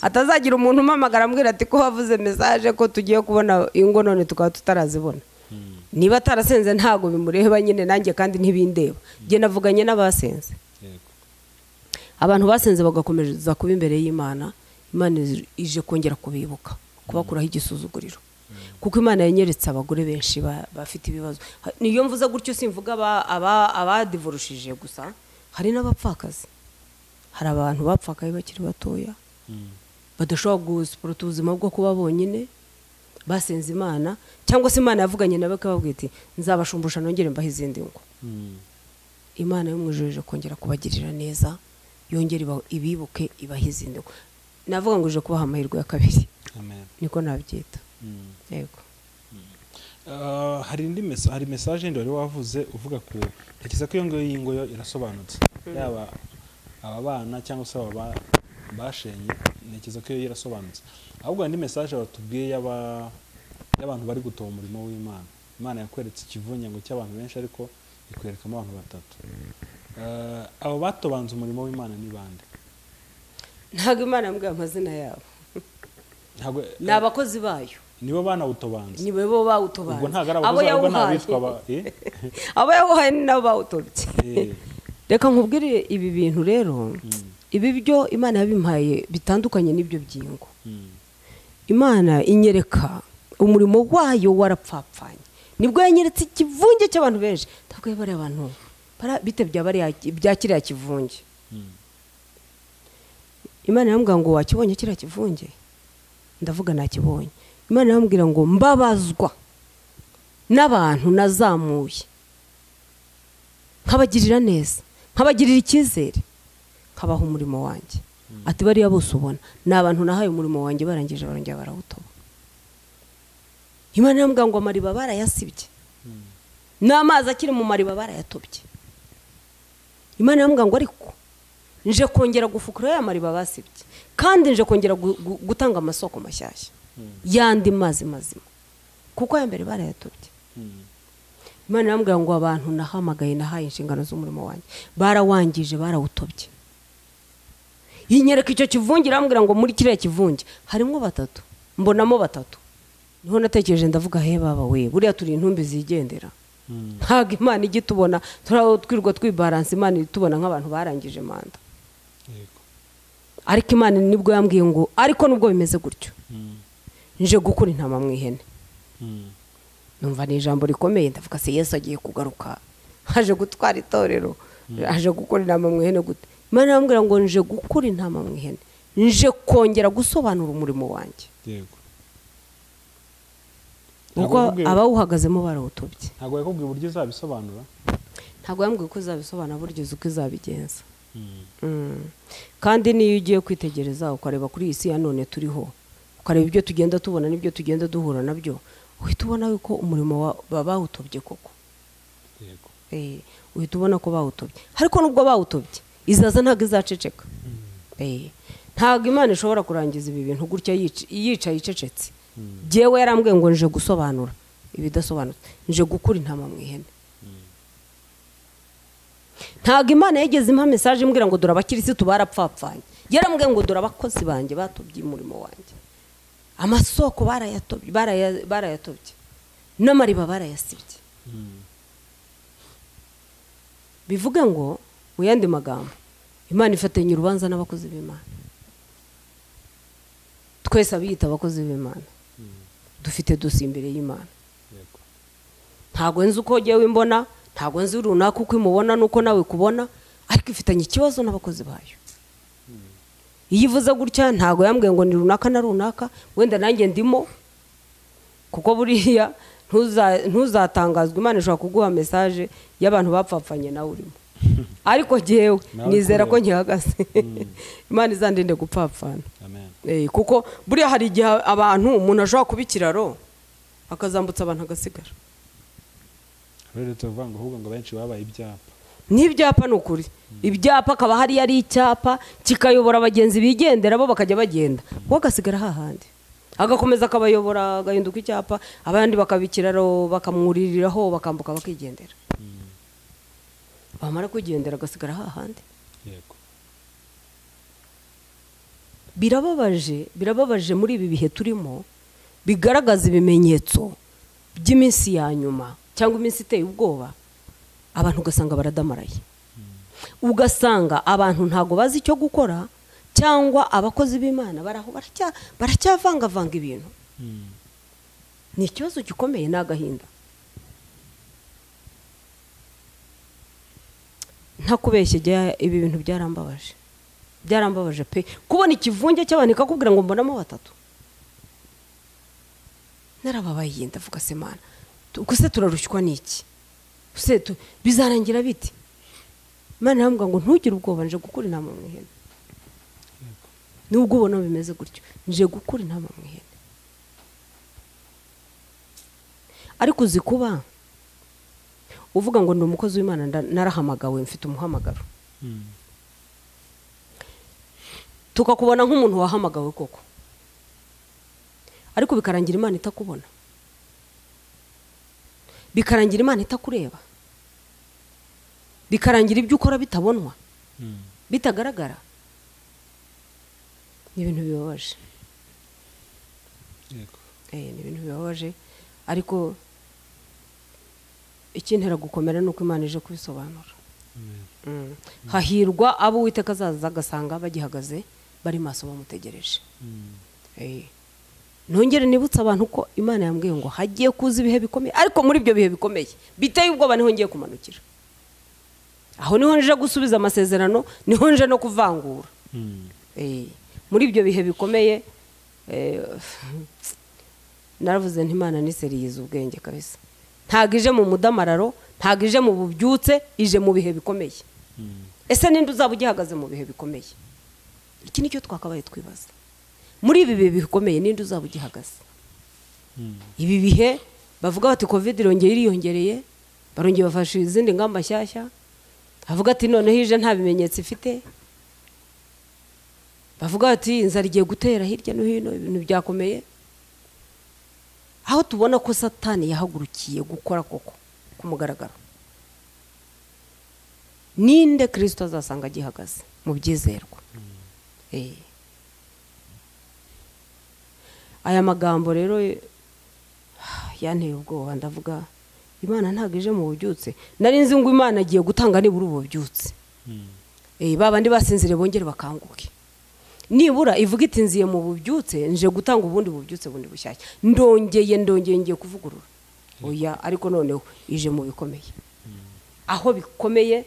Atazagira umuntu umamagara ambwira ati ko wavuze message ko tugiye kubona ingo none tukaba tutarazibona. Niba atarasenze ntabwo bimureba nyine, nanjye kandi ntibindeba. Njye navuganye n'abasenze. Abantu basenze bagakomeza kuba imbere y'Imana, Imana ije kongera kubibuka, kubakuraho igisuzuguriro. Kuko Imana yanyeretse abagore benshi bafite ibibazo. Niyo mvuze gutyo simvuga abadivorushije gusa, hari n'abapfakazi. Hari abantu bapfakaye bakiri batoya, badashobora gusiporota ubuzima bwo kuba bonyine, basenze Imana cyangwa se Imana yavuganye nabo ikababwira iti nzabashumbusha nongere mbahe izindi ngo. Imana yo mu ijuru ije kongera kubagirira neza, yongere ibibuke ibahe izindi ngo. Navuga ngo ije kubaha amahirwe ya kabiri. Amen. Niko nabyita. Yego. Hari indi hari message yindi wari wavuze uvuga ku ntekereza ko iyo ngiyo y'ingo yo irasobanutse, yaba aba bana cyangwa se aba bashenye, ntekereza ko iyo irasobanutse. Ahubwo indi message batubwiye y'abantu bari gutoba umurimo w'Imana. Imana yakweretse ikivunye ngo cy'abantu benshi, ariko ikwerekamo abantu batatu. Abo batobanze umurimo w'Imana ni bande? Ntabwo Imana yambwiye amazina yabo. Ntabwo ni abakozi bayo. Nibo banawutobanze. Nibo bo bawutobanze. Ubwo ntabwo ari abakozi, ahubwo ni abitwa abo yawuhaye ni nabo bawutobye. Reka nkubwire ibi bintu rero, ibi byo Imana yabimpaye bitandukanye n'ibyo byingo. Imana inyereka umurimo wayo warapfapfanye. Nibwo yanyeretse ikivunge cy'abantu benshi. Ntabwo bari abantu bitebya bari bya kiriya kivunge. Imana yambwira ngo wakibonye kiriya kivunge? Ndavuga nakibonye. Imana yambwira ngo mbabazwa n'abantu nazamuye, nkabagirira neza, nkabagirira icyizere, nkabaha umurimo wanjye. Ati bariya bose ubona ni abantu nahaye umurimo wanjye, barangije barongera barawutoba. Imana yambwira ngo amariba barayasibye, n'amazi akiri mu mariba barayatobye. Imana yambwira ngo ariko nje kongera gufukura ya mariba basibye, kandi nje kongera gutanga amasoko mashyashya yandi mazi mazima, kuko aya mbere barayatobye. Imana yambwira ngo abantu nahamagaye, nahaye inshingano z'umurimo wanjye, barawangije, barawutobye. Yinyereka icyo kivunge, irambwira ngo muri kiriya kivunge harimo batatu, mbonamo batatu. Niho natekereje ndavuga he baba we, buriya turi intumbi zigendera. Ntabwo Imana ijya itubona twirwa twibaranse, Imana itubona nk'abantu barangije manda. Ariko Imana nibwo yambwiye ngo ariko nubwo bimeze gutyo, nje gukura intama mu ihene. Numva ni ijambo rikomeye, ndavuga se Yesu agiye kugaruka, aje gutwara itorero, aje gukura intama mu ihene gute? Imana yambwira ngo nje gukura intama mu ihene, nje kongera gusobanura umurimo wanjye. Yego. Ubwo abawuhagazemo barawutobye. Ntabwo yakubwiye uburyo uzabisobanura? Ntabwo yambwiye uko uzabisobanura, buryo uko uzabigenza. Kandi niyo ugiye kwitegereza ukareba kuri iyi si ya none turiho, ukareba ibyo tugenda tubona n'ibyo tugenda duhura nabyo, uhita ubona yuko umurimo bawutobye koko. Yego. Uhita ubona ko bawutobye. Ariko nubwo bawutobye, izaza ntabwo izaceceka. Ntabwo Imana ishobora kurangiza ibi bintu gutya yicaye icecetse. Jewe yarambwiye ngo nje gusobanura ibidasobanutse, nje gukura intama mu ihene. Ntabwo Imana yigeze impa message imbwira ngo dore abakirisitu barapfapfanye. Yarambwiye ngo dore abakozi banjye batobye umurimo wanjye, amasoko barayatobye, barayatobye, n'amariba barayasibye. Bivuga ngo mu yandi magambo, Imana ifatanye urubanza n'abakozi b'Imana. Twese abiyita abakozi b'Imana dufite dosi imbere y'Imana. Ntabwo nzi uko jyewe imbona, ntabwo nzi runaka uko imubona nuko nawe kubona, ariko ifitanye ikibazo n'abakozi bayo. Iyo ivuze gutya ntabwo yambwiye ngo ni runaka na runaka, wenda nanjye ndimo, kuko buriya ntuzatangazwa. Imana ishobora kuguha message y'abantu bapfapfanye nawe urimo. Ariko jyewe nizera ko nkihagaze. Imana izandinde gupfapfana. Amen. Kuko buriya hari igihe abantu umuntu ashobora kuba ikiraro akazambutsa abantu agasigara. Rero tuvuga ngo ahubwo ngo benshi babaye ibyapa. N'ibyapa ni ukuri. Ibyapa akaba hari yari icyapa kikayobora abagenzi bigendera bo bakajya bagenda, we agasigara hahandi, agakomeza akabayobora, agahinduka icyapa, abandi bakabikiraro bakamwuririraho bakambuka bakigendera. Bamara kugendera agasigara hahandi. Yego. Birababaje, birababaje muri ibi bihe turimo, bigaragaza ibimenyetso by'iminsi ya nyuma cyangwa iminsi iteye ubwoba. Abantu ugasanga baradamaraye, ugasanga abantu ntago bazi icyo gukora, cyangwa abakozi b'Imana baraho baracyavangavanga ibintu. Ni ikibazo gikomeye, ni agahinda. Ntakubeshye, ibi bintu byarambabaje. Byarambabaje pe kubona ikivunge cy'abantu ikakubwira ngo mbonamo batatu. Narababaye ndavuga se Mana, ubwo se turarushywa n'iki? Se bizarangira bite? Imana irambwira ngo ntugire ubwoba, nje gukura intama mu ihene. Nubwo ubona bimeze gutyo, nje gukura intama mu ihene. Ariko uzi kuba uvuga ngo ndi umukozi w'Imana, narahamagawe, mfite umuhamagaro, tukakubona nk'umuntu wahamagawe koko, ariko bikarangira Imana itakubona, bikarangira Imana itakureba, bikarangira ibyo ukora bitabonwa, bitagaragara. Ni ibintu bibabaje. Ni ibintu bibabaje, ariko ikintera gukomera nuko Imana ije kubisobanura. Hahirwa abo Uwiteka azaza agasanga bagihagaze bari maso bamutegereje. Nongere nibutse abantu ko Imana yambwiye ngo hagiye kuza ibihe bikomeye, ariko muri ibyo bihe bikomeye biteye ubwoba niho ngiye kumanukira. Aho niho nje gusubiza amasezerano, niho nje no kuvangura. Muri ibyo bihe bikomeye naravuze nti Imana ni seriyiza ubwenge kabisa. Ntago ije mu mudamararo, ntago ije mu bubyutse, ije mu bihe bikomeye. Ese ninde uzaba ugihagaze mu bihe bikomeye? Iki nicyo twakabaye twibaza. Muri ibi bihe bikomeye ninde uzaba ugihagaze? Ibi bihe bavuga bati Covid irongeye iriyongereye, barongeye bafashe izindi ngamba nshyashya, bavuga ati noneho ije nta bimenyetso ifite, bavuga ati inzara igiye gutera hirya no hino, ibintu byakomeye. Aho tubona ko Satani yahagurukiye gukora koko ku mugaragaro, ninde Kristo azasanga agihagaze mu byizerwa? Aya magambo rero yanteye ubwoba, ndavuga Imana ntabwo ije mu bubyutse. Nari nzi ngo Imana agiye gutanga nibura ububyutse, babandi basinzire bongere bakanguke, nibura ivuga iti nziye mu bubyutse, nje gutanga ubundi bubyutse bundi bushyashya, ndongeye ngiye kuvugurura. Oya, ariko noneho ije mu bikomeye. Aho bikomeye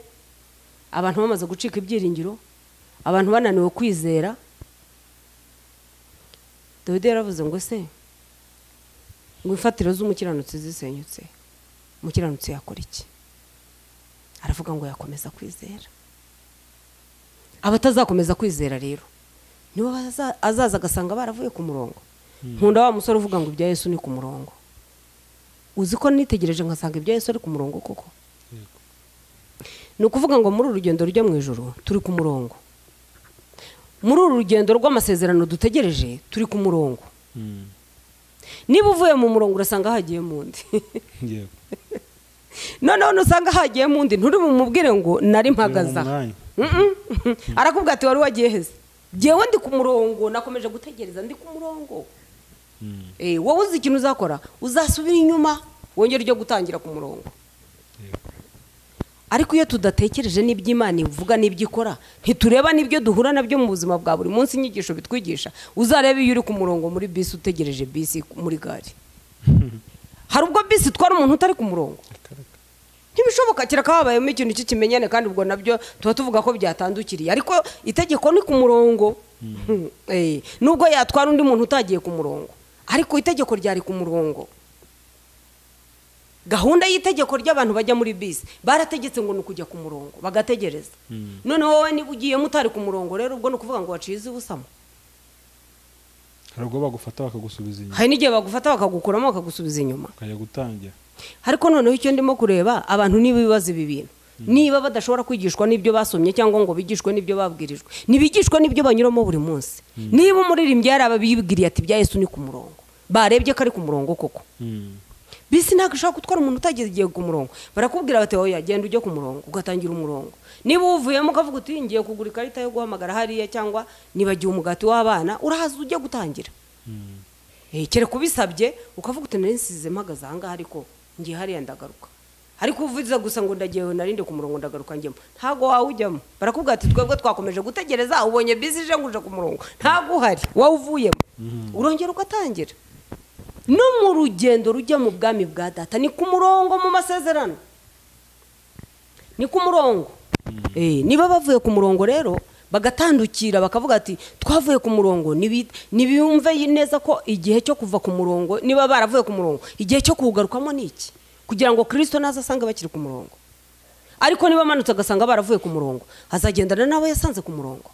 abantu bamaze gucika ibyiringiro, abantu bananiwe kwizera. Dawidi yaravuze ngo se ngo imfatiro z'umukiranutsi zisenyutse, umukiranutsi yakora iki? Aravuga ngo yakomeza kwizera. Abatazakomeza kwizera rero nibo azaza agasanga baravuye ku murongo. Nkunda wa musore uvuga ngo ibya Yesu ni ku murongo. Uzi ko nitegereje nkasanga ibya Yesu ari ku murongo koko. Ni ukuvuga ngo muri uru rugendo rujya mu ijuru turi ku murongo. Muri uru rugendo rw'amasezerano dutegereje turi ku murongo. Niba uvuye mu murongo urasanga hagiye mu ndi. Noneho nusanga hagiye mu ndi nturi bumubwire ngo nari mpagaze aha. Arakubwira ati wari wagiye heze? Jewe ndi ku murongo, nakomeje gutegereza ndi ku murongo. Wowe uzi ikintu uzakora, uzasubira inyuma wongere ujye gutangira ku murongo. Ariko iyo tudatekereje n'iby'Imana ivuga n'ibyo ikora, ntitureba n'ibyo duhura nabyo mu buzima bwa buri munsi, inyigisho bitwigisha. Uzarebe iyo uri ku murongo muri bisi utegereje bisi muri gare, hari ubwo bisi itwara umuntu utari ku murongo? Ntibishoboka, kereka habayemo ikintu cy'ikimenyane, kandi ubwo nabyo tuba tuvuga ko byatandukiriye, ariko itegeko ni ku murongo. Nubwo yatwara undi muntu utagiye ku murongo, ariko itegeko ryari ku murongo. Gahunda y'itegeko ry'abantu bajya muri bisi barategetse ngo ni ukujya ku murongo bagategereza. Noneho wowe niba ugiyemo utari ku murongo rero, ubwo ni ukuvuga ngo waciye iz'ubusamo. Hari ubwo bagufata bakagusubiza inyuma. Hari n'igihe bagufata bakagukuramo bakagusubiza inyuma, ukajya gutangira. Ariko noneho icyo ndimo kureba, abantu niba bibaza ibi bintu, niba badashobora kwigishwa n'ibyo basomye cyangwa ngo bigishwe n'ibyo babwirijwe, nibigishwe n'ibyo banyuramo buri munsi. Niba umuririmbyi yarababibwiriye ati ibya Yesu ni ku murongo, barebye ko ari ku murongo koko. Bisi ntabwo ishobora gutwara umuntu utagiye ku murongo. Barakubwira bati oya genda ujye ku murongo, ugatangira umurongo. Niba uvuyemo ukavuga uti ngiye kugura ikarita yo guhamagara hariya, cyangwa nibagiwe umugati w'abana, urahaza ujye gutangira. Kereka ubisabye ukavuga uti nari nsize mpagaze aha ngaha, ariko ngiye hariya ndagaruka. Ariko uvuze gusa ngo ndagiye narinde ku murongo ndagaruka njyemo, ntago wawujyamo. Barakubwira ati twebwe twakomeje gutegereza, ubonye bisi ije ngo uje ku murongo, ntago uhari, wawuvuyemo, urongera ugatangira. No mu rugendo rujya mu bwami bwa data ni ku murongo, mu masezerano ni ku murongo. Niba bavuye ku murongo rero Bagatandukira bakavuga ati twavuye ku murongo, nibiyumve neza ko igihe cyo kuva ku murongo, niba baravuye ku murongo, igihe cyo kuwugarukamo ni iki, kugira ngo Kristo naza asange bakiri ku murongo. Ariko niba amanutse agasanga baravuye ku murongo, azagendana n'abo yasanze ku murongo.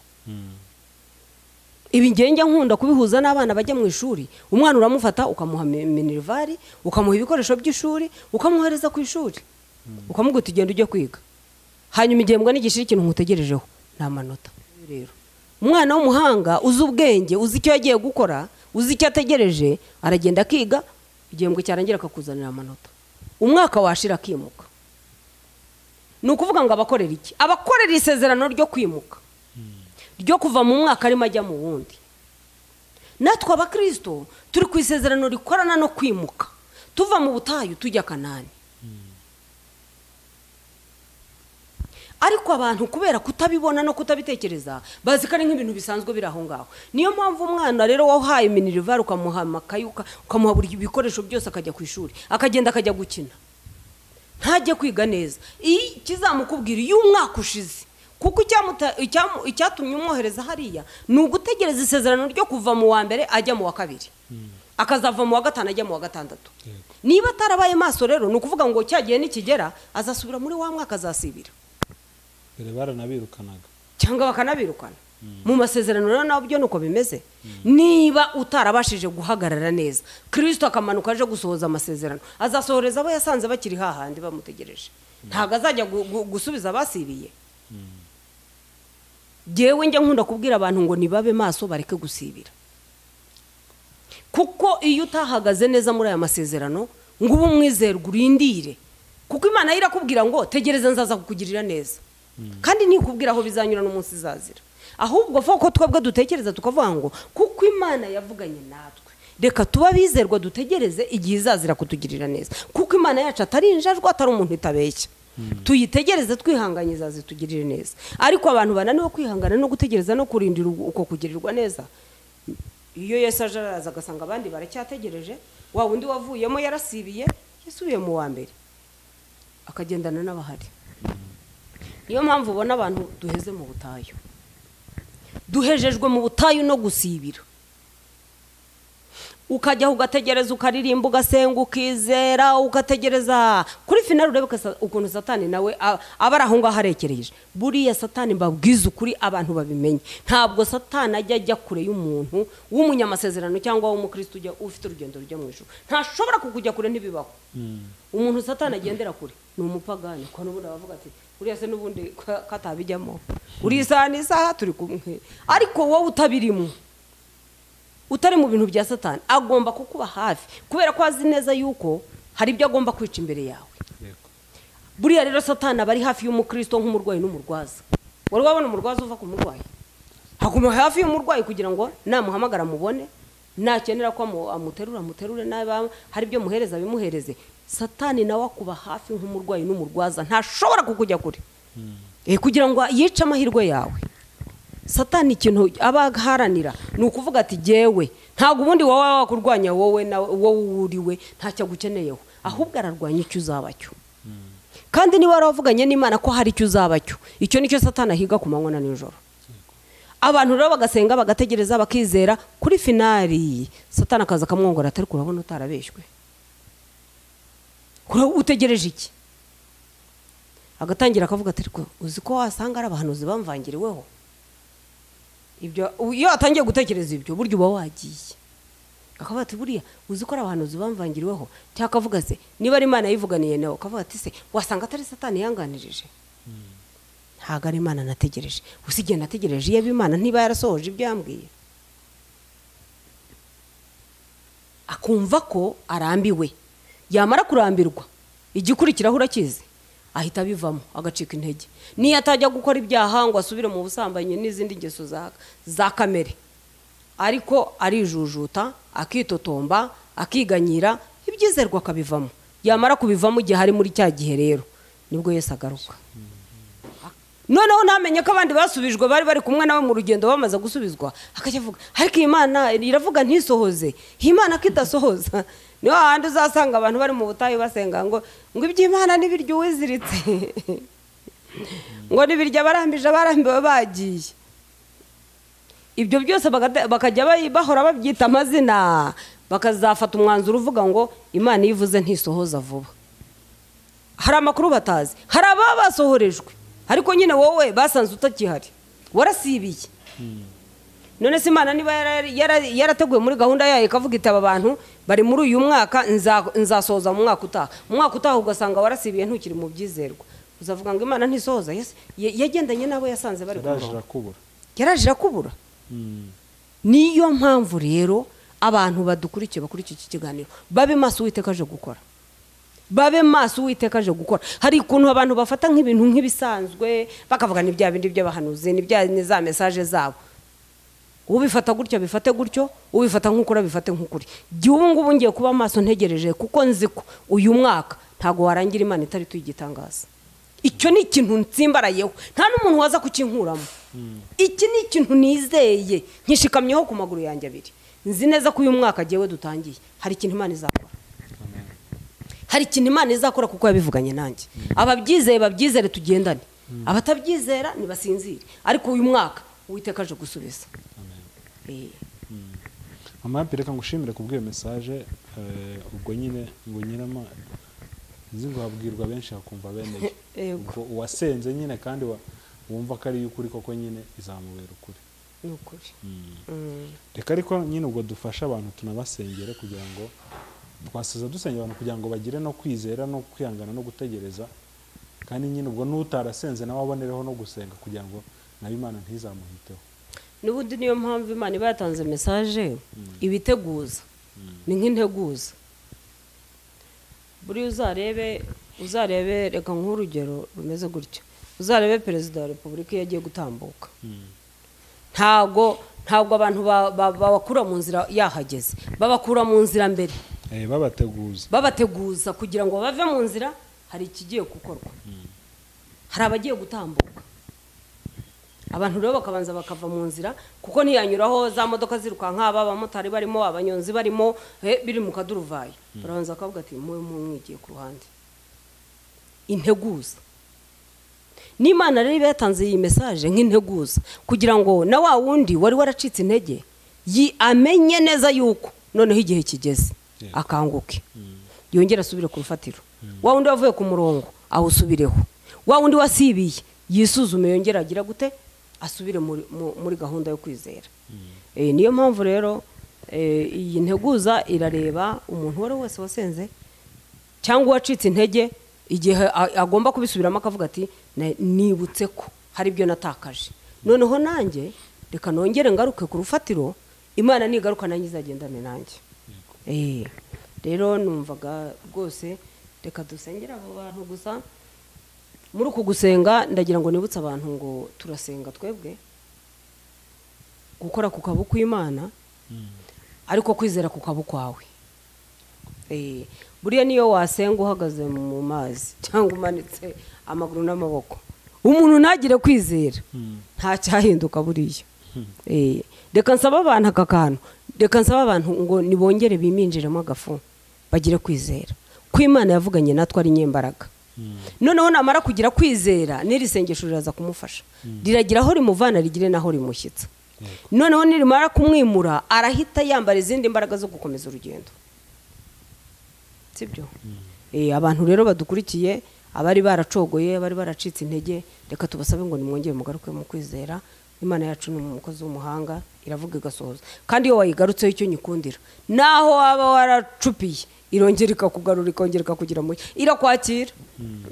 Ibi ngenge nkunda kubihuza n'abana bajya mu ishuri. Umwana uramufata ukamuha minervari, ukamuha ibikoresho by'ishuri, ukamwohereza ku ishuri, ukamubwira uti genda ujye kwiga. Hanyuma igihe mbwa nigishira ikintu nkutegerejeho ni amanota. Rero umwana w'umuhanga uzi ubwenge, uzi icyo yagiye gukora, uzi icyo ategereje, aragenda akiga, igihembwe cyarangira akakuzanira amanota. Umwaka washira akimuka. Ni ukuvuga ngo abakorera iki? Abakorera isezerano ryo kwimuka, ryo kuva mu mwaka arimo ajya mu wundi. Natwe abakristo turi ku isezerano rikorana no kwimuka, tuva mu butayu tujya Kanani. Ariko abantu kubera kutabibona no kutabitekereza bazi ko ari nk'ibintu bisanzwe biri aho ngaho. Niyo mpamvu umwana rero wahaye minerval, ukamuha amakayi, ukamuha buri bikoresho byose, akajya ku ishuri, akagenda akajya gukina, ntajye kwiga neza. Ikizamukubwira iyo umwaka ushize, kuko icyatumye umwohereza hariya ni ugutegereza isezerano ryo kuva mu wa mbere ajya mu wa kabiri, akazava mu wa gatanu ajya mu wa gatandatu. Niba atarabaye maso rero, ni ukuvuga ngo cya gihe nikigera azasubira muri wa mwaka, azasibira. Mbere baranabirukanaga cyangwa bakanabirukana. Mu masezerano rero nabyo nuko bimeze. Niba utarabashije guhagarara neza, Kristo akamanuka aje gusohoza amasezerano, azasohoreza abo yasanze bakiri hahandi bamutegereje. Ntabwo azajya gusubiza abasibiye. Jewe njya nkunda kubwira abantu ngo nibabe maso bareke gusibira, kuko iyo utahagaze neza muri aya masezerano ngo ube umwizerwa urindire, kuko Imana irakubwira ngo tegereza nzaza kukugirira neza, kandi ntikubwira aho bizanyura n'umunsi izazira. Ahubwo ko twebwe dutekereza tukavuga ngo kuko Imana yavuganye natwe, reka tuba bizerwa dutegereze igihe izazira kutugirira neza, kuko Imana yacu atari injajwa, atari umuntu itabeshya. Tuyitegereze twihanganye izazitugirire neza. Ariko abantu bananiwe kwihangana no gutegereza no kurindira uko kugirirwa neza. Iyo Yesu aje araza agasanga abandi baracyategereje, wa wundi wavuyemo yarasibiye, yasubiye mu wa mbere, akagendana n'abahari. Niyo mpamvu ubona abantu duheze mu butayu, duhejejwe mu butayu no gusibira. Ukajya ugategereza, ukaririmba, ugasenga, ukizera, ugategereza. Kuri finale urebe ukuntu Satani nawe aba ari aho ngaho arekereje. Buriya Satani mbabwiza ukuri abantu babimenye, ntabwo Satani ajya kure y'umuntu w'umunyamasezerano cyangwa w'umukristo ujya ufite urugendo rujya mu ijuru. Ntashobora kukujya kure, ntibibaho. Umuntu Satani agendera kure ni umupagani, ko n'ubundi abavuga ati uriya se n'ubundi katabijyamo, uri isaha n'isaha turi kumwe. Ariko wowe utabirimo, utari mu bintu bya Satani, agomba kukuba hafi, kubera ko azi neza yuko hari ibyo agomba kwica imbere yawe. Buriya rero Satani aba ari hafi y'umukristo nk'umurwayi n'umurwaza. Wari wabona umurwaza uva ku murwayi? Aguma hafi y'umurwayi kugira ngo namuhamagara mubone, nakenera ko amuterura amuterure, naba hari ibyo muhereza bimuhereze. Satani nawe akuba hafi nk'umurwayi n'umurwaza, ntashobora kukujya kure kugira ngo yice amahirwe yawe. Satani ikintu aba aharanira ni ukuvuga ati jewe ntabwo ubundi wowe wakurwanya, wowe na wowe uriwe ntacyo agukeneyeho, ahubwo ararwanya icyo uzaba cyo. Kandi niba waravuganye n'Imana ko hari icyo uzaba cyo, icyo nicyo Satani ahiga ku manywa na nijoro. Abantu rero bagasenga, bagategereza, bakizera, kuri finali Satani akaza akamwongora atari kurabona utarabeshywe, utegereje iki? Agatangira akavuga ati uzi ko wasanga ari abahanuzi bamvangiriweho. Ibyo iyo atangiye gutekereza ibyo, buryo uba wagiye. Akavuga ati buriya uzi ko ari abahanuzi bamvangiriweho, cyangwa akavuga se niba ari Imana yivuganiye nawe, akavuga ati se wasanga atari Satani yanganirije, ntabwo ari Imana nategereje, usigiye nategereje iyo Imana ntiba yarasohoje ibyo yambwiye. Akumva ko arambiwe, yamara kurambirwa igikurikiraho urakizi, ahita abivamo agacika intege. Niyo atajya gukora ibyaha ngo asubire mu busambanyi n'izindi ngeso za kamere, ariko arijujuta, akitotomba, akiganyira, ibyizerwa akabivamo. Yamara kubivamo igihe ari muri cya gihe rero nibwo Yesu agaruka. Noneho ntamenye ko abandi basubijwe bari bari kumwe nawe mu rugendo bamaze gusubizwa, akajya avuga ariko Imana iravuga ntisohoze, Imana kidasohoza. Niho handi uzasanga abantu bari mu butayu basenga ngo iby'Imana nibiryo uwiziritse, ngo nibiryo abarambije abarambiwe bagiye. Ibyo byose bakajya bahora babyita amazina, bakazafata umwanzuro uvuga ngo Imana iyo ivuze ntisohoza vuba. Hari amakuru batazi, hari ababa basohorejwe ariko nyine wowe basanze utakihari, warasibiye. None se Imana niba yarateguye muri gahunda yayo ikavuga iti aba bantu bari muri uyu mwaka nzasohoza mu mwaka utaha, mu mwaka utaha ugasanga warasibiye ntukiri mu byizerwa, uzavuga ngo Imana ntisohoza? Yagendanye n'abo yasanze bari ku murongo, yaraje irakubura. Niyo mpamvu rero abantu badukurikiye bakurikiye iki kiganiro babe maso Uwiteka aje gukora, babe maso Uwiteka aje gukora. Hari ukuntu abantu bafata nk'ibintu nk'ibisanzwe bakavuga ni bya bindi by'abahanuzi, ni bya ni za message zabo. Ubifata gutyo bifate gutyo, ubifata nk'ukuri bifate nk'ukuri. Jye ubu ngubu ngiye kuba maso ntegereje, kuko nzi ko uyu mwaka ntago warangira Imana itari tuyigitangaza. Icyo ni ikintu ntsimbarayeho, nta n'umuntu waza kukinkuramo. Iki ni ikintu nizeye nkishikamyeho ku maguru yanjye abiri. Nzi neza ko uyu mwaka jyewe dutangiye hari ikintu Imana izakora. Hari ikintu Imana izakora kuko yabivuganye nanjye. Ababyizeye babyizere tugendane, abatabyizera nibasinzire, ariko uyu mwaka Uwiteka aje gusubiza. Mama reka ngushimire kubw'iyo message. Ubwo nyine ngo nyirama nzi ngo habwirwa benshi hakumva bene ubwo uwasenze nyine kandi wumva ko ari ukuri koko nyine izamubera ukuri. Ni ukuri. Reka ariko nyine ubwo dufasha abantu tunabasengere kugira ngo twasoza dusengera abantu kugira ngo bagire no kwizera no kwihangana no gutegereza, kandi nyine ubwo n'utarasenze nawe abonereho no gusenga kugira ngo nawe Imana ntizamuhiteho. N'ubundi niyo mpamvu Imana iba yatanze message ibiteguza, ni nk'integuza. Buri uzarebe reka nk'urugero rumeze gutyo, uzarebe perezida wa repubulika iyo agiye gutambuka, ntago abantu babakura mu nzira yahageze, babakura mu nzira mbere, babateguza kugira ngo bave mu nzira. Hari ikigiye gukorwa, hari abagiye gutambuka, abantu rero bakabanza bakava mu nzira, kuko ntiyanyuraho za modoka zirukanka, abamotari barimo, abanyonzi barimo, biri mu kaduruvayo, barabanza bakavuga ati mwe mwigiye ku ruhande. Integuza. N'Imana rero iba yatanze iyi message nk'integuza kugira ngo na wa wundi wari waracitse intege amenye neza yuko noneho igihe kigeze akanguke, yongera asubire ku rufatiro. Wa wundi wavuye ku murongo awusubireho, wa wundi wasibiye yisuzume yongera agira gute asubire muri gahunda yo kwizera. Niyo mpamvu rero iyi nteguza irareba umuntu wari wese wasenze cyangwa wacitse intege, igihe agomba kubisubiramo akavuga ati nibutse ko hari ibyo natakaje, noneho nanjye reka nongere ngaruke ku rufatiro, Imana nigaruka nanjye izagendane nanjye. Rero numvaga rwose reka dusengere abo bantu gusa. Muri uku gusenga ndagira ngo nibutse abantu ngo turasenga twebwe gukora ku kaboko kw'Imana, ariko kwizera ku kaboko kwawe. Buriya niyo wasenga uhagaze mu mazi cyangwa umanitse amaguru n'amaboko, umuntu ntagire kwizera nta cyahinduka buriya. Reka nsaba abantu aka kantu, reka nsaba abantu ngo nibongere biminjiremo agafu bagire kwizera ko Imana yavuganye natwe ari nyembaraga. Noneho namara kugira kwizera n'iri sengesho riraza kumufasha, riragira aho rimuvana rigire naho rimushyitsa. Noneho nirimara kumwimura arahita yambara izindi mbaraga zo gukomeza urugendo, sibyo? Abantu rero badukurikiye, abari baracogoye, abari baracitse intege, reka tubasabe ngo nimwongere mugaruke mu kwizera. Imana yacu ni umukozi w'umuhanga, iravuga igasohoza, kandi iyo wayigarutseho icyo nyikundira, naho waba waracupiye irongera ikakugarura, ikongera ikakugira mu irakwakira.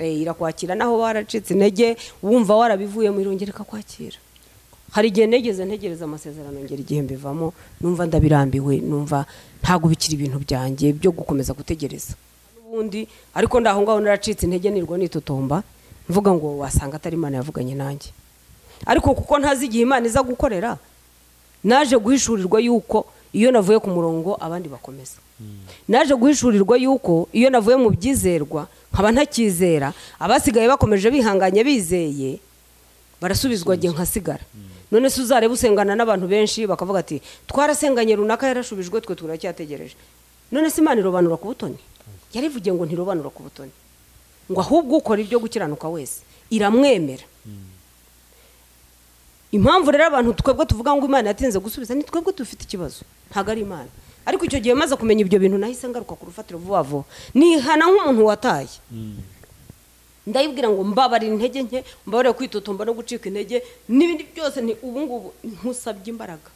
Irakwakira naho waracitse intege wumva warabivuyemo, irongera ikakwakira. Hari igihe negeze ntegereza amasezerano ngera igihe mbivamo, numva ndabirambiwe, numva ntago bikiri ibintu byanjye byo gukomeza gutegereza n'ubundi, ariko ndaho ngaho naracitse intege nirwa nitotomba mvuga ngo wasanga atari Imana yavuganye nanjye. Ariko kuko ntazi igihe Imana iza gukorera, naje guhishurirwa yuko iyo navuye ku murongo abandi bakomeza. Naje guhishurirwa yuko iyo navuye mu byizerwa nkaba ntakizera, abasigaye bakomeje bihanganye bizeye barasubizwa gihe nkasigara. None se uzareba usengana n'abantu benshi bakavuga ati twarasenganye runaka yarashubijwe twe turacyategereje. None se Imana irobanura ku butoni? Yarivugiye ngo ntirobanura ku butoni, ngo ahubwo ukora ibyo gukiranuka wese iramwemera. Impamvu rero abantu twebwe tuvuga ngo Imana yatinze gusubiza, ni twebwe dufite ikibazo, ntabwo ari Imana. Ariko icyo gihe maze kumenya ibyo bintu nahise ngaruka ku rufatiro vuba vuba, nihana nk'umuntu wataye. Ndayibwira ngo mbabarire intege nke, mbabarire kwitotomba no gucika intege n'ibindi byose, ni ubu ngubu nkusabye imbaraga,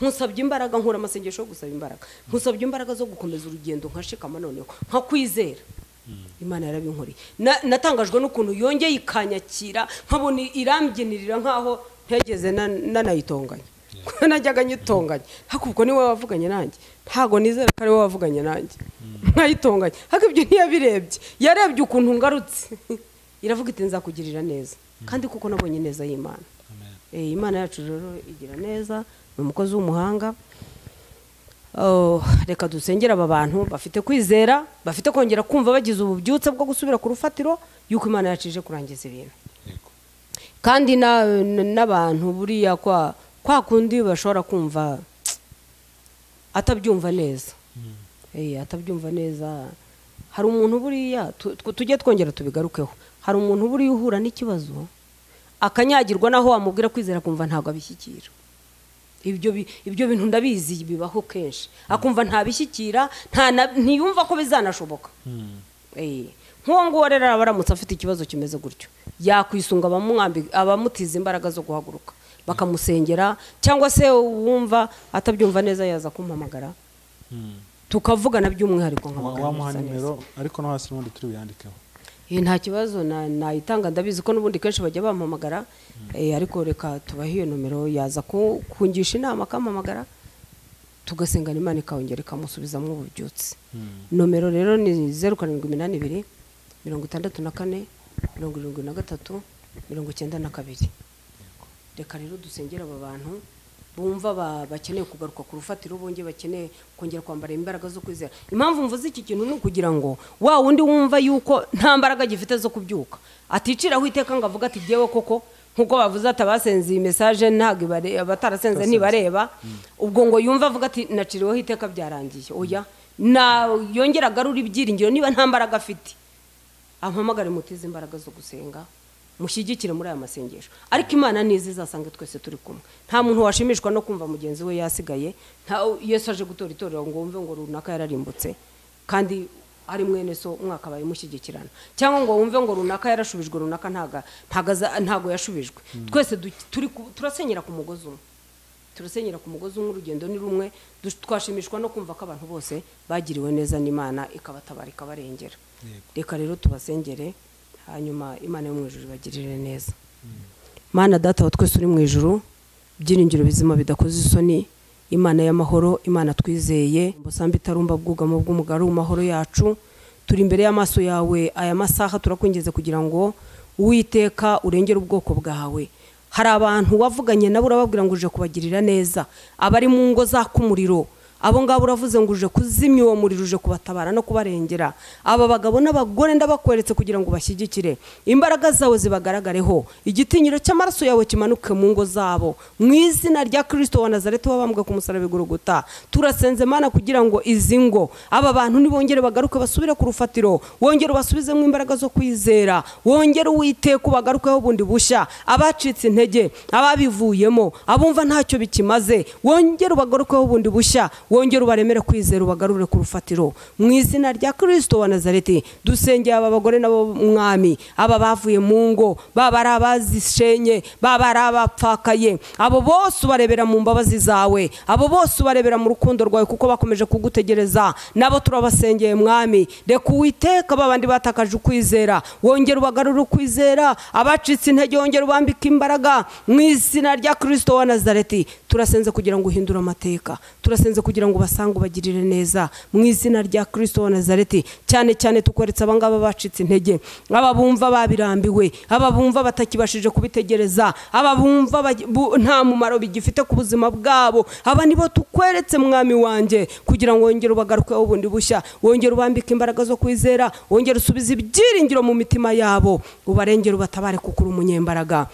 nkusabye imbaraga, nkura amasengesho yo gusaba imbaraga, nkusabye imbaraga zo gukomeza urugendo nkashikama noneho nkakwizera. Imana yarabinkoreye. Natangajwe n'ukuntu yongeye ikanyakira, nkabona irambyinirira nkaho ntegeze nanayitonganya. Najyaga nyitonganya, ariko ubwo ni wowe wavuganye nanjye, ntago nizera ko ari wowe wavuganye nanjye, nkayitonganya. Ariko ibyo ntiyabirebye, yarebye ukuntu ngarutse, iravuga iti nzakugirira neza, kandi kuko nabonye neza y'Imana. Imana yacu rero igira neza, ni umukozi w'umuhanga. Reka dusengere aba bantu bafite kwizera, bafite kongera kumva bagize ububyutse bwo gusubira ku rufatiro, yuko Imana yacu ije kurangiza ibintu. Kandi n'abantu buriya kwa kundi bashobora kumva atabyumva neza. Atabyumva neza. Hari umuntu buriya tujye twongera tubigarukeho. Hari umuntu buriya uhura n'ikibazo akanyagirwa naho wamubwira kwizera kumva ntabwo abishyikira. Ibyo bintu ndabizi bibaho kenshi. Akumva ntabishyikira, ntiyumva ko bizanashoboka. Nk'uwo nguwo rero abaramutse afite ikibazo kimeze gutyo, yakwisunga abamutiza imbaraga zo guhaguruka, bakamusengera, cyangwa se wumva atabyumva neza yaza kumpamagara tukavugana by'umwihariko nkamuha nimero, ariko no hasi n'ubundi turi buyandikeho. Nta kibazo nayitanga, ndabizi ko n'ubundi kenshi bajya bampamagara, ariko reka tubahe iyo nomero, yaza kungisha inama akampamagara, tugasengana Imana ikongera ikamusubizamo ububyutse. Nomero rero ni 0782 64 73 92. Reka rero dusengera aba bantu bumva bakeneye kugaruka ku rufatiro, bonge bakeneye kongera kwambara imbaraga zo kwizera. Impamvu mvuze iki kintu ni ukugira ngo wa wundi wumva yuko nta mbaraga gifite zo kubyuka aticiraho iteka ngo avuga ati jyewe koko, nkuko bavuze ati abasenze iyi message ntago abatarasenze ntibareba, ubwo ngo yumva avuga ati naciriweho iteka byarangiye. Oya, na yongera agarura ibyiringiro niba nta mbaraga afite, ampamagare mutize imbaraga zo gusenga, mushyigikire muri aya masengesho. Ariko Imana nizi izasange twese turi kumwe. Nta muntu washimishwa no kumva mugenzi we yasigaye, nta Yesu aje gutora itorero ngo wumve ngo runaka yararimbutse kandi ari mwene so mwakabaye mushyigikirana, cyangwa ngo wumve ngo runaka yarashubijwe runaka ntago yashubijwe. Twese turasenyera ku mugozi umwe, turasenyera ku mugozi umwe, urugendo ni rumwe. Twashimishwa no kumva ko abantu bose bagiriwe neza n'Imana ikabatabara ikabarengera. Reka rero tubasengere, hanyuma Imana yo mu ijuru ibagirire neza. Mana Data wa twese uri mu ijuru, byiringiro bizima bidakoze isoni, Imana y'amahoro, Imana twizeye, mbusambi itarumba bwugamo bw'umugari w'amahoro yacu, turi imbere y'amaso yawe aya masaha, turakwingize kugira ngo Uwiteka urengere ubwoko bwawe. Hari abantu wavuganye nabo urababwira ngo uje kubagirira neza, abari mu ngo zaka umuriro, abo ngabo uravuze ngo uje kuzimya uwo muriro, uje kubatabara no kubarengera. Aba bagabo n'abagore ndabakweretse kugira ngo bashyigikire, imbaraga zawe zibagaragareho, igitinyiro cy'amaraso yawe kimanuke mu ngo zabo, mu izina rya Kristo wa Nazareti wabambwe ku musaraba igorogota. Turasenze Mana kugira ngo izi ngo aba bantu nibongere bagaruke basubire ku rufatiro, wongere ubasubizemo imbaraga zo kwizera, wongere Uwiteka ubagarukeho bundi bushya, abacitse intege, ababivuyemo, abumva ntacyo bikimaze, wongere ubagarukeho bundi bushya, wongere ubaremere kwizera, ubagarure ku rufatiro, mu izina rya Kristo wa Nazareti. Dusengeye aba bagore nabo Mwami, aba bavuye mu ngo, baba ari abazishenye, baba ari abapfakaye, abo bose ubarebera mu mbabazi zawe, abo bose ubarebera mu rukundo rwawe, kuko bakomeje kugutegereza. Nabo turabasengeye Mwami, reka Uwiteka babandi batakaje ukwizera, wongere ubagarure ukwizera, abacitse intege wongere ubambike imbaraga, mu izina rya Kristo wa Nazareti. Turasenze kugira ngo uhindure amateka, turasenze kugira ngo basange ubagirire neza, mu izina rya Kristo wa Nazareti. Cyane cyane tukweretse abangaba bacitse intege, aba bumva babirambiwe, aba bumva batakibashije kubitegereza, aba bumva nta mumaro bigifite ku buzima bwabo, aba nibo tukweretse Mwami wanjye, kugira ngo wongere ubagarukeho bundi bushya, wongere ubambike imbaraga zo kwizera, wongere usubize ibyiringiro mu mitima yabo, ubarengere ubatabare kuko uri umunyembaraga.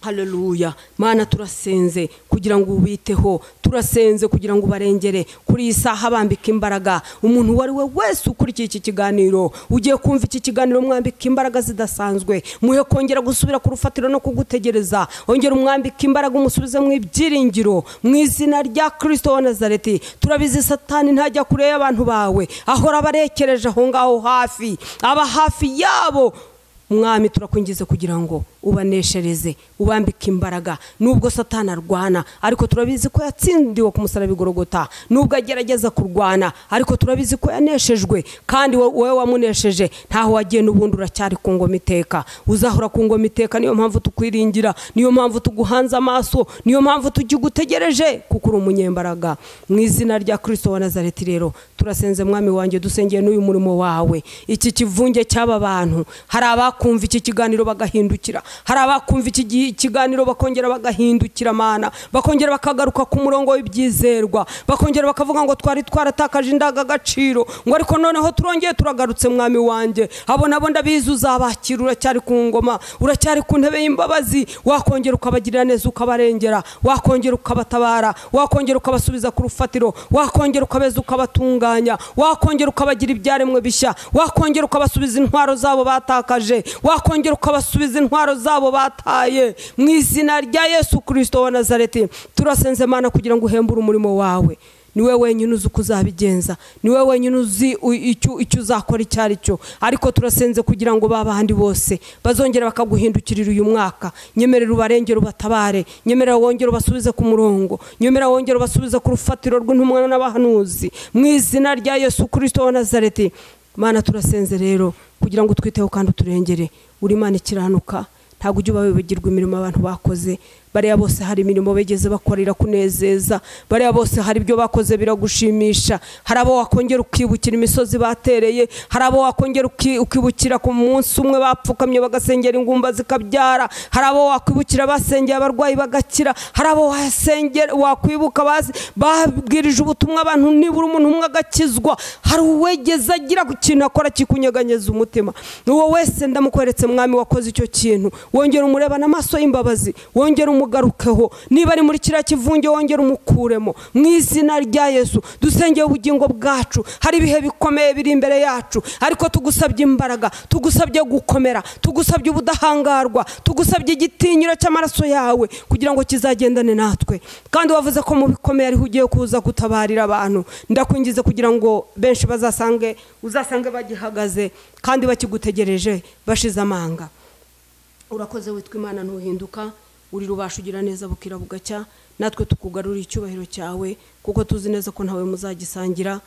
Haleluya. Mana turasenze kugira ngo ubiteho, turasenze kugira ngo ubarengere kuri iyi saha, bambika imbaraga. Umuntu uwo ari we wese ukurikiye iki kiganiro, ugiye kumva iki kiganiro, mwambika imbaraga zidasanzwe, muhe kongera gusubira ku rufatiro no kugutegereza. Ongera umwambika imbaraga, umusubize mu ibyiringiro mu izina rya Kristo wa Nazareti. Turabizi Satani ntajya kure y'abantu bawe, ahora abarekereje aho ngaho hafi, aba hafi yabo. Mwami turakwingize kugira ngo ubaneshereze, ubambike imbaraga. Nubwo Satani arwana, ariko turabizi ko yatsindiwe ku musaraba Golgotha. Nubwo agerageza kurwana, ariko turabizi ko yaneshejwe, kandi wowe wamunesheje ntaho wagiye, n'ubundi uracyari ku ngoma iteka, uzahora ku ngoma iteka. Niyo mpamvu tukwiringira, niyo mpamvu tuguhanze amaso, niyo mpamvu tugigutegereje, kuko uri umunyembaraga. Mu izina rya Kristo wa Nazareti rero turasenze Mwami wanjye, dusengeye n'uyu murimo wawe, iki kivunge cy'aba bantu. Hari abakumva iki kiganiro bagahindukira, hari abakumva iki kiganiro bakongera bagahindukira Mana, bakongera bakagaruka ku murongo w'ibyizerwa, bakongera bakavuga ngo twari twaratakaje indangagaciro, ngo ariko noneho turongeye turagarutse. Mwami wanjye, abo nabo ndabizi uzabakira, uracyari ku ngoma, uracyari ku ntebe y'imbabazi. Wakongera ukabagirira neza, ukabarengera, wakongera ukabatabara, wakongera ukabasubiza ku rufatiro, wakongera ukabeza ukabatunganya, wakongera ukabagira ibyaremwe bishya, wakongera ukabasubiza intwaro zabo batakaje, wakongera ukabasubiza intwaro zabo bataye. Mu izina rya Yesu Kristo wa Nazareti turasenze Mana kugira ngo uhembure umurimo wawe. Niwe wenyine uzi uko uzabigenza, niwe wenyine uzi icyo uzakora icyo ari cyo, ariko turasenze kugira ngo babandi bose bazongera bakaguhindukirira uyu mwaka. Nyemerera ubarengere, ubatabare, nyemerera wongere ubasubize ku murongo, nyemerera wongere ubasubize ku rufatiro rw'intumwa n'abahanuzi. Mu izina rya Yesu Kristo wa Nazareti Mana turasenze rero kugira ngo twiteho kandi uturengere. Uri Imana ikiranuka, ntabwo ujya ubabibagirwa imirimo abantu bakoze. Bariya bose hari imirimo begeze bakorera kunezeza, bariya bose hari ibyo bakoze biragushimisha. Hari abo wakongera ukibukira imisozi batereye, hari abo wakongera ukibukira ku munsi umwe bapfukamye bagasengera ingumba zikabyara, hari abo wakwibukira basengera abarwayi bagakira, hari abo wasengera wakwibuka babwirije ubutumwa abantu nibura umuntu umwe agakizwa. Hari uwegeze agira ku kintu akora kikunyeganyeza umutima. Uwo wese ndamukweretse Mwami wakoze icyo kintu, wongera umurebana amaso y'imbabazi, wongera umugarukeho. Niba ari muri kiriya kivunge wongera umukuremo mu izina rya Yesu. Dusengeye ubugingo bwacu, hari ibihe bikomeye biri imbere yacu, ariko tugusabye imbaraga, tugusabye gukomera, tugusabye ubudahangarwa, tugusabye igitinyiro cy'amaraso yawe kugira ngo kizagendane natwe. Kandi wavuze ko mu bikomeye ariho ugiye kuza gutabarira abantu. Ndakwingize kugira ngo benshi bazasange, uzasange bagihagaze kandi bakigutegereje bashize amanga. Urakoze witwa Imana ntuhinduka, uri rubasha ugira neza bukira bugacya. Natwe tukugarurira icyubahiro cyawe, kuko tuzi neza ko ntawe muzagisangira.